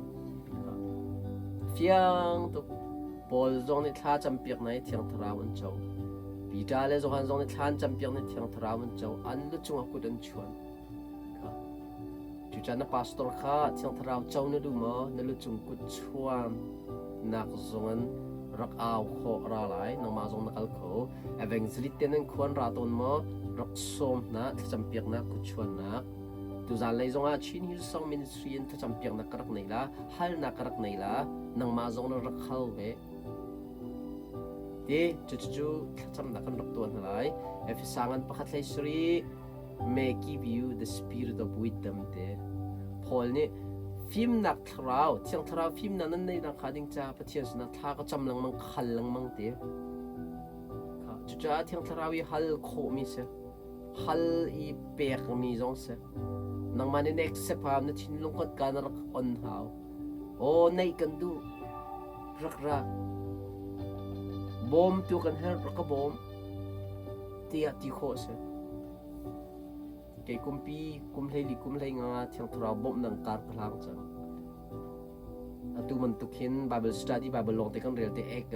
S1: Fiang tuk. Paul zong nih thla campiak na i Thiang Thlarau an co. Peter le Johan zong nih thla an campiak na i Thiang Thlarau an co. An lu cungah kut an chuan. Kha. Cucaah na pastor kha Thiang Thlarau co na duh maw? Na lu cung kut chuan nak zongin rak au khawh ra lai. Nangmah zong na kal kho. Evangelist te nan khuan ra tawn maw? Rak sawm hna thlacampiaknak kut chuannak. Tuzan lei zongah Chin Hillsong Ministry in thlacampiaknak ka rak nei la, halnak ka rak nei la, nangmah zong na rak hal ve. Ti cucu thlacamnak kan rak tuah hna lai. Efesa ngan pakhat hlei sari may give you the spirit of wisdom te. Paul nih fimnak thlarau, thiang thlarau fimnak nan neih nakhnga ding ca Pathian sinah thla ka cam lengmang, ka hal lengmang te. Cucaah thiang thlarau i hal khawhmi si. Hal i pekmi zong si. Nangmah nih na accept hau, na thinlung kotka na rak on hau. Aw, neih kan duh. Rak ra. Bawmtu kan herh, rak ka bawm. Tiah ti khawh a si. Kei kumpi, kum hleili, kum hlei nga Thiang Thlarau bawmhnak kar ka hlang cang. Atu bantuk hin Bible study, Bible lawng te kan rel te ek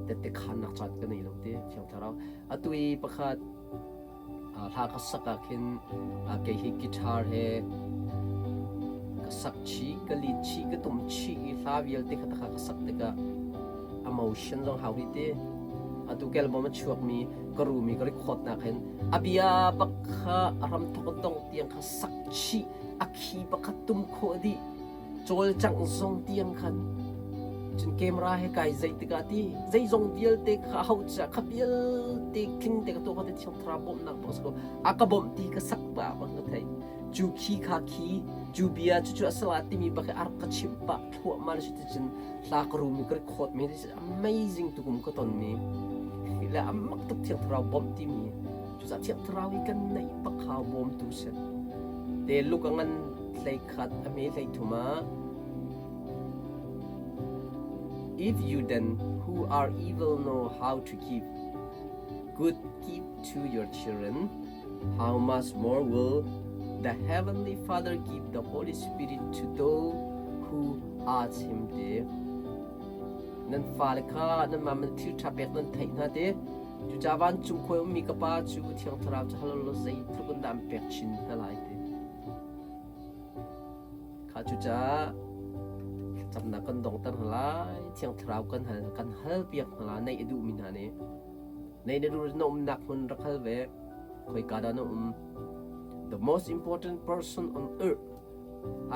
S1: tette khannak caan ka nei lo te Thiang Thlarau. Atu i pakhat hla ka sak ah khin kei hi guitar he ka sak chih, ka lead chih, ka tum chih i hla vialte kha takha ka sak tikah emotion zong hau rih te. Atu kelbom a chuakmi ka rumi ka record nak hin a bia bak kha a ram thok dong tiang kha sak chih a khi pakhat tum khawh dih cawlcangh zong tiang khan cun camera he kai zei tikah ti zeizong vialte kha ho ca kha vialte tling te ka tuah te thiang thlarau bawmhnak bang ko a ka bawmh ti ka sak ba bang ka thei cu khi kha khi cu bia cu cu asala timi bak ar ka chimh pa thluahmah le ti cun hla ka rumi ka record mi this is amazing tukum ka ton mi le amak tuk thiang thlarau bawmh timi cucaah thiang thlarau hi kan neih bak hau bawmtu si te luk a ngan hlei khat a hme hlei thum ah If you then who are evil know how to give good gift to your children, how much more will the heavenly Father give the Holy Spirit to those who ask him te? Nan fale kha nan mah man thil ṭha pek nan theih hna te. Cucaah vancung khua ummi ka Pa cu Thiang Thlarau cu hal law zeitluk in dah an pek chin hna lai ti. Kha cucaah thlacamnak kan dongter hna lai, Thiang Thlarau kan hal kan hal piak hna lai, neih a duhmi hna nih. Neih na duh na umnak hmun rak hal ve, khoika dah na um. The most important person on earth.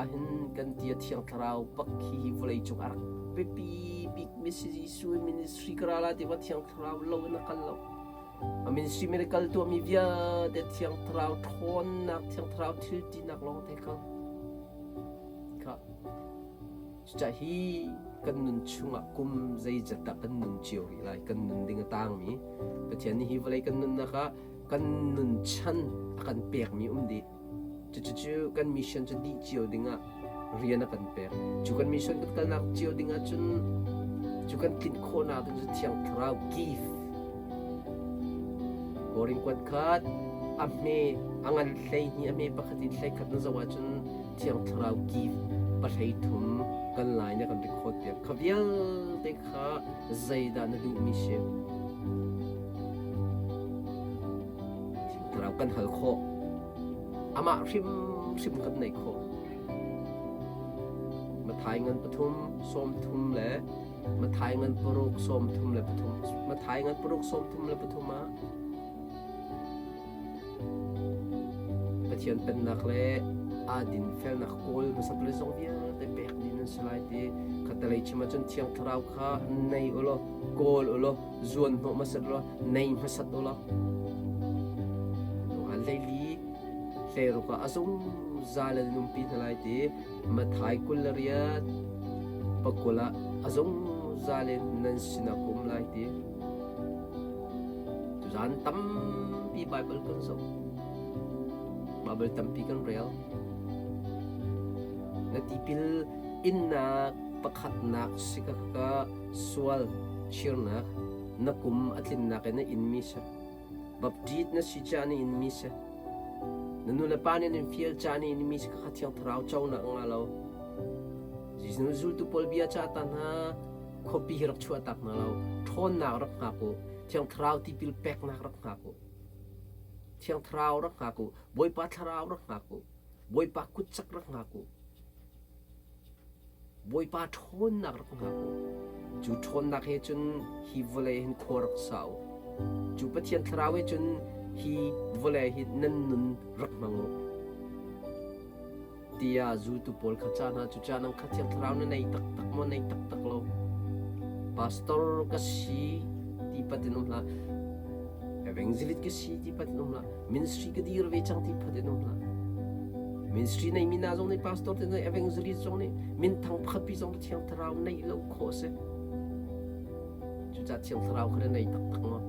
S1: Ahhin kan ti a Thiang Thlarau bak hi vawlei cung a rak biapi bik mi si. Jesuh ministry ka ra la ti Thiang Thlarau lo in a kal lo. A ministry miracle tuahmi vialte Thiang Thlarau ṭhawnnak, Thiang Thlarau thil tinak lawng te kal. Kha. Cucah hi kan nun chungah kum zeizat dah kan nun cio rih lai, kan nun ding a tangmi Pathian nih hi vawlei kan nunnak ah kan nun chan a kan pekmi um dih. Cucu kan mission cu dih cio dingah rian a kan pek. Cu kan mission kan kalnak cio dingah cun cu kan tlinh khawhnak ding cu Thiang Thlarau gift. Korin kuat khat a hme a ngan hlei hnih a hme pakhat in hlei khat na zoh ahcun Thiang Thlarau gift pahlei thum kan lai na kan record piak. Kha vialte kha zeidah na duhmi si? Thiang Thlarau kan hal khawh. Amah hrimhrim kan neih khawh. Mathai ngan pathum sawm thum le Mathai ngan paruk sawm thum le pathum Mathai ngan paruk sawm thum le pathum ah Pathian pennak le aa dinfelnak kawl hmasa le zong vialte pek ding nan si lai ti khatalei chim ahcun Thiang Thlarau kha nei u law kawl u law zuan hnawh hmasat law nei hmasat u law hleili hleiruk ah a zungzal in umpi hna lai ti Mathai 28 pakul ah a zungzal in nan sinah ka um lai ti Tuzaan tampi Baibal kan zoh. Baibal tampi kan rel. Na tipil innak pakhatnak si ka ka sual chirnak na kum a tlinnak in na inmi si. Baptist na si ca na inmi si. Na nu le pa nih an in fial ca na inmi si kha Thiang Thlarau conak nga lo. Jesuh zultu pawl bia ca ta hna khuapi hi rak chuah tak hna lo. Ṭhawnnak rak hngak u. Thiang Thlarau tipil peknak rak hngak u. Thiang Thlarau rak hngak u. Bawipa Thlarau rak hngak u. Bawipa kutcak rak hngak u. Bawipa ṭhawnnak rak hngak u. Cu ṭhawnnak he cun hi vawlei hin khua rak sa u. Cu Pathian Thlarau he cun hi vawlei hi nan nun rak hmang u. Tiah zultu pawl kha ca hna cu ca nang kha Thiang Thlarau na nei taktak maw nei taktak lo? Pastor ka si ti pat in um hlah. Evangelist ka si ti pat in um hlah. Ministry ka dir ve cang ti pat in um hlah. Ministry nei mi na zong nih pastor te nih evangelist zong nih minthang pakhat pi zong Thiang Thlarau neih lo khawh a si. Cucaah Thiang Thlarau kha na nei taktak maw?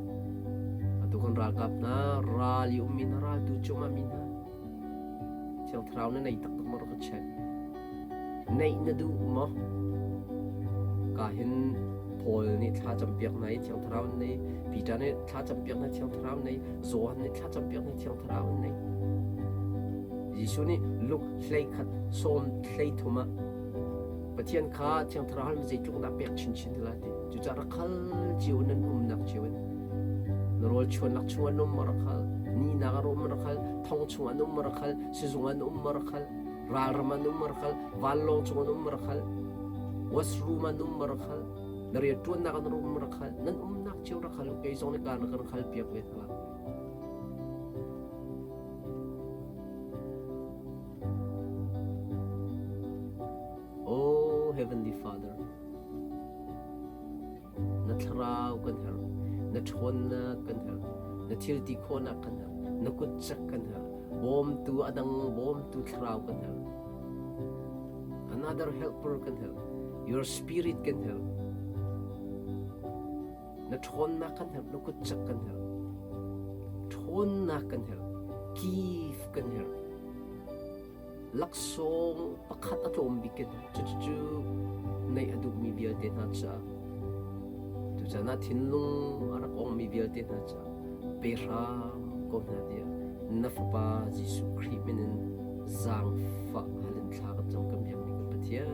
S1: Atu kan ralkap hna ral i ummi hna raltu cungah mi hna Thiang Thlarau na nei taktak maw rak ka check. Neih na duh maw? Ka hin Paul nih thla campiak na i Thiang Thlarau an nei, Peter nih thla campiak na Thiang Thlarau an nei, Johan nih thla campiak na Thiang Thlarau an nei. Jesuh nih Luke hleikhat sawm hleithum ah Pathian kha Thiang Thlarau hal zeitluk dah pek chinchin ti lai ti. Cucaah rak hal cio nan umnak cio in na rawl chuannak chung an um rak hal, nihnak a rum rak hal, thong chung an um rak hal, sizung an um rak hal, ralram an um rak hal, vanlawng cung an um rak hal, washroom an um rak hal, na rianṭuannak an um rak hal, nan umnak cio rak hal, kei zong nih kaan kan hal piak ve hna. Oh Heavenly Father, na thlarau kan herh, na ṭhawnnak kan herh, na thil ti khawhnak kan herh, na kutcak kan herh, bawmtu a dang bawmtu thlarau kan herh. Another helper kan herh, your spirit kan herh. Na ṭhawnnak kan herh, na kutcak kan herh. Ṭhawnnak kan herh, kif kan herh. Laksawng pakhat a tlawm bik in cucu neih a duhmi vialte hna caah tuchan ah thinlung a rak ongmi vialte hna caah pe hram ko hna tiah na Fapa Jesuh Khrih min in zaangfah hal in thla kan cam kan biakmi kan Pathian.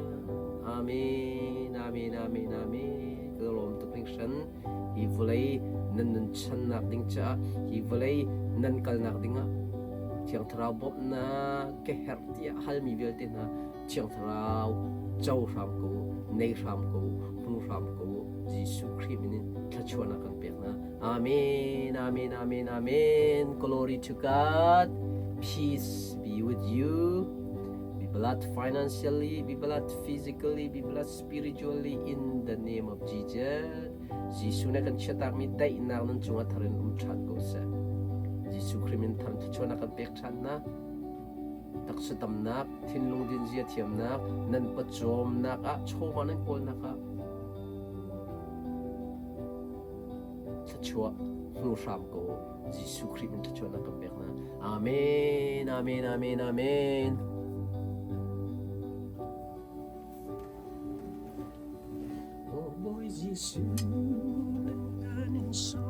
S1: Amen. Amen. Amen. Amen. Ka lawm tuk hringhran. Hi vawlei nan nunchannak ding caah hi vawlei nan kalnak dingah Thiang Thlarau bawmhnak ka herh tiah halmi vialte hna Thiang Thlarau co hram ko nei hram ko hmu hram ko Jesuh Khrih min in thluachuahnak kan pek hna. Amen. Amen. Amen. Amen. Glory to God. Peace be with you. Be blessed financially, be blessed physically, be blessed spiritually in the name of Jesus. Jesuh nih kan chiatakmi daihnak nan cungah thar in um ṭhan ko seh. Jesuh Khrih min thar thluachuahnak kan pek ṭhan na. Taksa tamnak, thinlung dinzia thiamnak, nan pawcawmnak ah chawva nan kawlnak ah thluachuah hmu hram ko. Jesuh Khrih min thluachuahnak kan pek hna. Amen, amen, amen, amen. Oh boy Jesuh, nan kan in so.